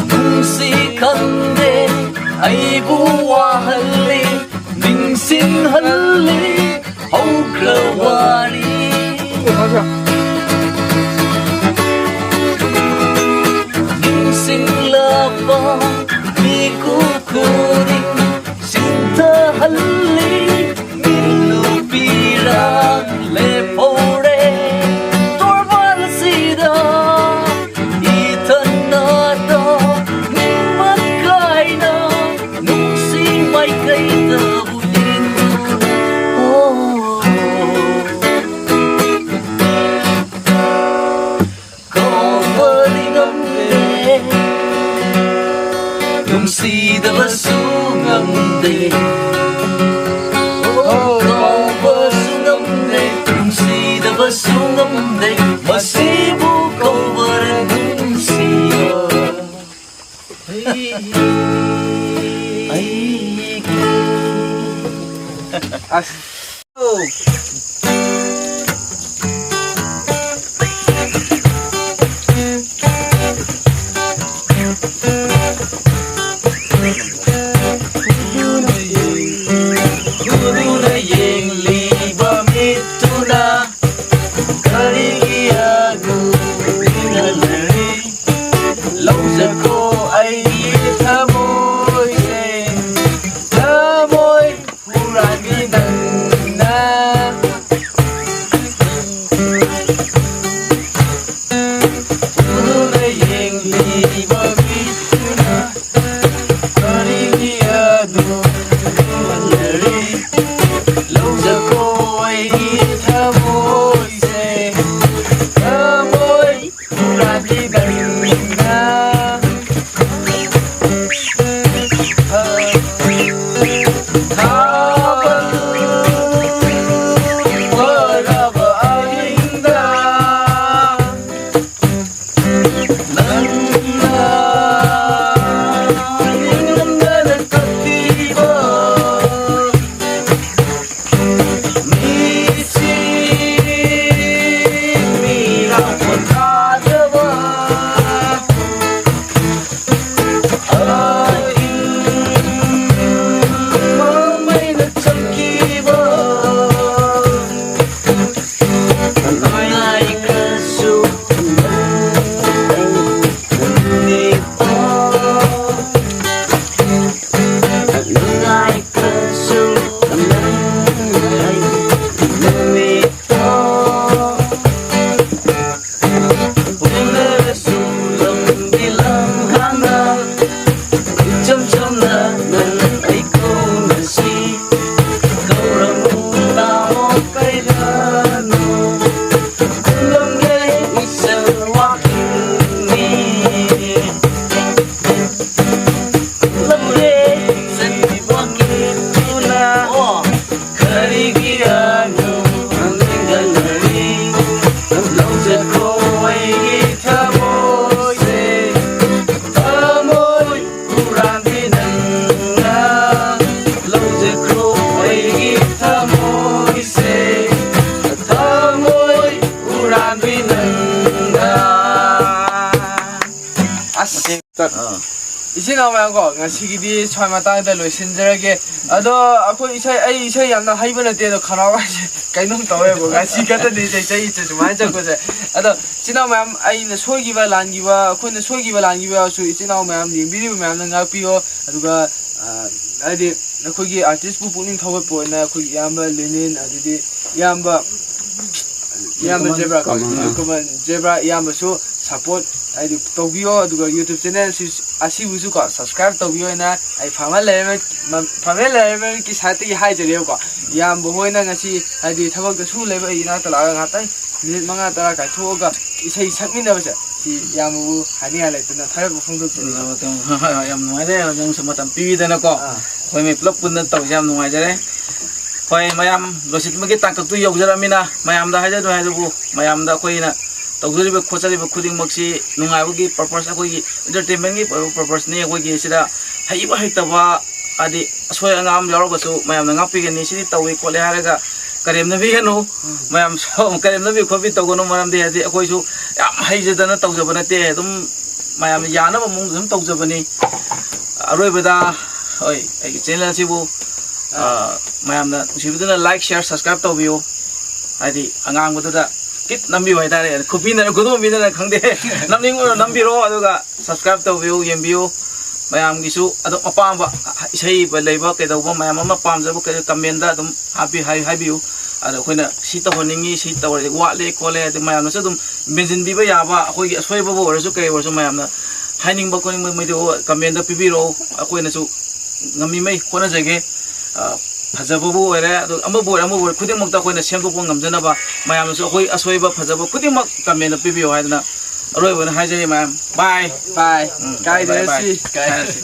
ꯅꯨꯡꯁꯤ ꯈꯪꯗꯦ, ꯑꯩꯕꯨ ꯋꯥꯍꯜꯂꯤ, ꯅꯤꯡꯁꯤꯡꯍꯜꯂꯤ ꯍꯧꯈ꯭ꯔ ꯋꯥꯔꯤ꯫ ꯅꯤꯡꯁꯤꯡꯂꯛꯄ ꯃꯤꯀꯨꯞ ꯈꯨꯗꯤꯡ ꯆꯤꯡꯊꯍꯜꯂꯤ꯫ ꯃꯤꯠꯂꯨ ꯄꯤꯔꯥꯡ ꯂꯦꯞꯍꯧꯔꯦ ꯇꯣꯔꯕꯥꯟ ꯑꯁꯤꯗ꯫ ꯅꯨꯡꯁꯤꯗꯕꯁꯨ ꯉꯝꯗꯦ꯫ ꯑꯣ, ꯀꯥꯎꯕꯁꯨ ꯉꯝꯗꯦ, ꯅꯨꯡꯁꯤꯗꯕꯁꯨ ꯉꯝꯗꯦ, ꯃꯁꯤꯕꯨ ꯀꯧꯕꯔꯦ ꯅꯨꯡꯁꯤꯕ꯫ ꯑꯩꯒꯤ ꯑꯁ꯫ ꯎꯗꯨꯅ ꯌꯦꯡꯂꯤꯕ ꯃꯤꯠꯇꯨꯅ ꯀꯔꯤꯒꯤ ꯑꯗꯨ ꯎꯗꯨꯅ ꯂꯩ? ꯂꯧꯖꯈꯣ ꯑꯩꯒꯤ ꯊꯃꯣꯏꯁꯦ, ꯊꯃꯣꯏ ꯍꯨꯔꯥꯟꯕꯤ ꯅꯪꯅ꯫ ꯃꯇꯦꯡ ꯆꯠ- ꯑꯥ꯫ ꯏꯆꯤꯟ ꯏꯅꯥꯎ ꯃꯌꯥꯝ ꯀꯣ, ꯉꯁꯤꯒꯤꯗꯤ ꯁ꯭ꯋꯥꯏ ꯃꯇꯥꯡꯗ ꯂꯣꯏꯁꯤꯟꯖꯔꯒꯦ꯫ ꯑꯗꯣ ꯑꯩꯈꯣꯏ ꯏꯁꯩ, ꯑꯩ ꯏꯁꯩ ꯌꯥꯝꯅ ꯍꯩꯕ ꯅꯠꯇꯦ, ꯑꯗꯣ ꯈꯅꯥꯎ ꯍꯥꯏꯁꯦ ꯀꯩꯅꯣꯝ ꯇꯧꯋꯦꯕ꯫ ꯉꯁꯤ ꯈꯛꯇꯅꯤ ꯏꯁꯩ ꯁꯛꯏꯁꯦ ꯁꯨꯃꯥꯏꯅ ꯆꯠꯄꯁꯦ꯫ ꯑꯗꯣ ꯏꯆꯤꯟ ꯏꯅꯥꯎ ꯃꯌꯥꯝ, ꯑꯩꯅ ꯁꯣꯏꯈꯤꯕ ꯂꯥꯟꯈꯤꯕ, ꯑꯩꯈꯣꯏꯅ ꯁꯣꯏꯈꯤꯕ ꯂꯥꯟꯈꯤꯕ ꯌꯥꯎꯔꯁꯨ ꯏꯆꯤꯟ ꯏꯅꯥꯎ ꯃꯌꯥꯝ, ꯌꯦꯡꯕꯤꯔꯤꯕ ꯃꯌꯥꯝꯅ ꯉꯥꯛꯄꯤꯌꯣ꯫ ꯑꯗꯨꯒ, ꯑ, ꯍꯥꯏꯗꯤ ꯑꯩꯈꯣꯏꯒꯤ ꯑꯥꯔꯇꯤꯁꯄꯨ ꯄꯨꯛꯅꯤꯡ ꯊꯧꯒꯠꯄ ꯑꯣꯏꯅ ꯑꯩꯈꯣꯏꯒꯤ ꯏꯌꯥꯝꯕ ꯂꯦꯅꯤꯟ, ꯑꯗꯨꯗꯤ ꯏꯌꯥꯝꯕ, ꯏꯌꯥꯝꯕ ꯀꯃꯜ, ꯖꯦꯕ꯭ꯔꯥ ꯀꯣ, ꯀꯃꯜ, ꯑꯥ꯫ ꯀꯃꯜ ꯖꯦꯕ꯭ꯔꯥ ꯏꯌꯥꯝꯕꯁꯨ ꯁꯄꯣꯔꯠ ꯍꯥꯏꯗꯤ ꯇꯧꯕꯤꯌꯣ꯫ ꯑꯗꯨꯒ YouTube ꯆꯦꯅꯦꯜ ꯑꯁꯤꯕꯨꯁꯨ ꯀꯣ, ꯁꯕꯁꯀ꯭ꯔꯥꯏꯕ ꯇꯧꯕꯤꯌꯣ ꯍꯥꯏꯅ ꯑꯩ ꯐꯥꯃꯦꯜ ꯂꯩꯔꯃꯦꯟ, ꯐꯥꯃꯦꯜ ꯂꯩꯔꯃꯦꯟꯒꯤ ꯁꯥꯏꯠꯇꯒꯤ ꯍꯥꯏꯖꯔꯤꯕꯀꯣ꯫ ꯏꯌꯥꯝꯕ ꯍꯣꯏꯅ ꯉꯁꯤ ꯍꯥꯏꯗꯤ ꯊꯕꯛꯇ ꯁꯨ ꯂꯩꯕ ꯑꯩ ꯏꯅꯥꯛꯇ ꯂꯥꯛꯑꯒ ꯉꯥꯏꯍꯥꯛꯇꯪ ꯃꯤꯅꯤꯠ ꯃꯉꯥ ꯇꯔꯥ ꯀꯥꯏꯊꯣꯛꯑꯒ ꯏꯁꯩ ꯁꯛꯃꯤꯟꯅꯕꯁꯦ, ꯁꯤ ꯏꯌꯥꯝꯕꯕꯨ ꯍꯥꯏꯅꯤꯡꯉꯥꯏ ꯂꯩꯇꯅ ꯊꯥꯒꯠꯄ ꯐꯣꯡꯗꯣꯛꯆꯔꯤ꯫ ꯎꯝ, ꯌꯥꯝ ꯅꯨꯡꯉꯥꯏꯔꯦ, ꯅꯪꯁꯨ ꯃꯇꯝ ꯄꯤꯕꯤꯗꯅꯀꯣ꯫ ꯑꯥ꯫ ꯑꯩꯈꯣꯏ ꯃꯤ ꯄꯨꯂꯞ ꯄꯨꯟꯅ ꯇꯧꯁꯦ, ꯌꯥꯝ ꯅꯨꯡꯉꯥꯏꯖꯔꯦ꯫ ꯍꯣꯏ, ꯃꯌꯥꯝ ꯂꯣꯏꯁꯤꯟꯕꯒꯤ ꯇꯥꯡꯀꯛꯇꯨ ꯌꯧꯖꯔꯝꯃꯤꯅ, ꯃꯌꯥꯝꯗ ꯍꯥꯏꯖꯗꯣꯏ ꯍꯥꯏꯕꯕꯨ, ꯃꯌꯥꯝꯗ ꯑꯩꯈꯣꯏꯅ ꯇꯧꯖꯔꯤꯕ ꯈꯣꯠꯆꯔꯤꯕ ꯈꯨꯗꯤꯡꯃꯛꯁꯤ ꯅꯨꯡꯉꯥꯏꯕꯒꯤ ꯄꯔꯄꯁ, ꯑꯩꯈꯣꯏꯒꯤ ꯏꯟꯇꯔꯇꯦꯟꯃꯦꯟꯒꯤ ꯄꯔꯄꯁꯅꯤ꯫ ꯑꯩꯈꯣꯏꯒꯤ ꯁꯤꯗ ꯍꯩꯕ ꯍꯩꯇꯕ, ꯍꯥꯏꯗꯤ ꯑꯁꯣꯏ ꯑꯉꯥꯝ ꯌꯥꯎꯔꯒꯁꯨ ꯃꯌꯥꯝꯅ ꯉꯥꯛꯄꯤꯒꯅꯤ꯫ ꯁꯤꯗꯤ ꯇꯧꯏ ꯈꯣꯠꯂꯦ ꯍꯥꯏꯔꯒ ꯀꯔꯦꯝꯅꯕꯤꯒꯅꯨ꯫ ꯎꯝ꯫ ꯃꯌꯥꯝ ꯁꯣ-, ꯀꯔꯦꯝꯅꯕꯤ ꯈꯣꯠꯄꯤ ꯇꯧꯒꯅꯨ, ꯃꯔꯝꯗꯤ ꯍꯥꯏꯗꯤ ꯑꯩꯈꯣꯏꯁꯨ ꯌꯥꯝ ꯍꯩꯖꯗꯅ ꯇꯧꯖꯕ ꯅꯠꯇꯦ, ꯑꯗꯨꯝ ꯃꯌꯥꯝꯅ ꯌꯥꯅꯕ ꯃꯑꯣꯡꯗ ꯑꯗꯨꯝ ꯇꯧꯖꯕꯅꯤ꯫ ꯑꯔꯣꯏꯕꯗ, ꯍꯣꯏ, ꯑꯩꯒꯤ ꯆꯦꯅꯦꯜ ꯑꯁꯤꯕꯨ, ꯑꯥ, ꯃꯌꯥꯝꯅ ꯅꯨꯡꯁꯤꯕꯤꯗꯨꯅ ꯂꯥꯏꯛ, ꯁꯤꯌꯥꯔ, ꯁꯕꯁꯀ꯭ꯔꯥꯏꯕ ꯇꯧꯕꯤꯌꯨ꯫ ꯍꯥꯏꯗꯤ ꯑꯉꯥꯡꯕꯗꯨꯗ ꯀꯤꯠ ꯅꯝꯕꯤꯌꯨ ꯍꯥꯏꯇꯥꯔꯦ, ꯈꯨꯕꯤꯅ, ꯈꯨꯗꯣꯝꯕꯤꯗꯅ ꯈꯪꯗꯦ, ꯅꯝꯅꯤꯡꯕꯅ ꯅꯝꯕꯤꯔꯣ, ꯑꯗꯨꯒ ꯁꯕꯁꯀ꯭ꯔꯥꯏꯕ ꯇꯧꯕꯤꯌꯨ, ꯌꯦꯡꯕꯤꯌꯨ꯫ ꯃꯌꯥꯝꯒꯤꯁꯨ ꯑꯗꯨꯝ ꯑꯄꯥꯝꯕ ꯏꯁꯩ ꯂꯩꯕ ꯀꯩꯗꯧꯕ ꯃꯌꯥꯝ ꯑꯃ ꯄꯥꯝꯖꯕ ꯀꯩ ꯀꯃꯦꯟꯗ ꯑꯗꯨꯝ ꯍꯥꯞꯄꯤ-, ꯍꯥꯏ-, ꯍꯥꯏꯕꯤꯌꯨ꯫ ꯑꯗꯣ ꯑꯩꯈꯣꯏꯅ ꯁꯤ ꯇꯧꯍꯟꯅꯤꯡꯉꯤ, ꯁꯤ ꯇꯧꯔꯗꯤ ꯋꯥꯠꯂꯦ ꯈꯣꯠꯂꯦ, ꯑꯗꯨ ꯃꯌꯥꯝꯅꯁꯨ ꯑꯗꯨꯝ ꯃꯦꯟꯁꯤꯟꯕꯤꯕ ꯌꯥꯕ, ꯑꯩꯈꯣꯏꯒꯤ ꯑꯁꯣꯏꯕꯕꯨ ꯑꯣꯏꯔꯁꯨ ꯀꯩ ꯑꯣꯏꯔꯁꯨ ꯃꯌꯥꯝꯅ ꯍꯥꯏꯅꯤꯡꯕ ꯈꯣꯠꯅꯤꯡꯕ ꯃꯩꯗꯨ ꯀꯃꯦꯟꯗ ꯄꯤꯕꯤꯔꯛꯑꯣ꯫ ꯑꯩꯈꯣꯏꯅꯁꯨ ꯉꯝꯃꯤꯉꯩ ꯍꯣꯠꯅꯖꯒꯦ꯫ ꯑ, ꯐꯖꯕꯕꯨ ꯑꯣꯏꯔꯦ, ꯑꯗꯨ ꯑꯃꯕꯨ ꯑꯣꯏꯔꯦ, ꯑꯃꯕꯨ ꯑꯣꯏꯔꯦ, ꯈꯨꯗꯤꯡꯃꯛꯇ ꯑꯩꯈꯣꯏꯅ ꯁꯦꯝꯗꯣꯛꯄ ꯉꯝꯖꯅꯕ ꯃꯌꯥꯝꯅꯁꯨ ꯑꯩꯈꯣꯏ ꯑꯁꯣꯏꯕ ꯐꯖꯕ ꯈꯨꯗꯤꯡꯃꯛ ꯀꯃꯦꯟꯗ ꯄꯤꯕꯤꯌꯨ ꯍꯥꯏꯗꯅ ꯑꯔꯣꯏꯕ ꯑꯣꯏꯅ ꯍꯥꯏꯖꯔꯤ ꯃꯌꯥꯝ꯫ ꯕꯥꯏ꯫ ꯕꯥꯏ꯫ ꯎꯝ, ꯀꯥꯏꯗꯦ ꯕꯥꯏ, ꯕꯥꯏ꯫ ꯁꯤ꯫ ꯀꯥꯏꯗꯦ ꯁꯤ꯫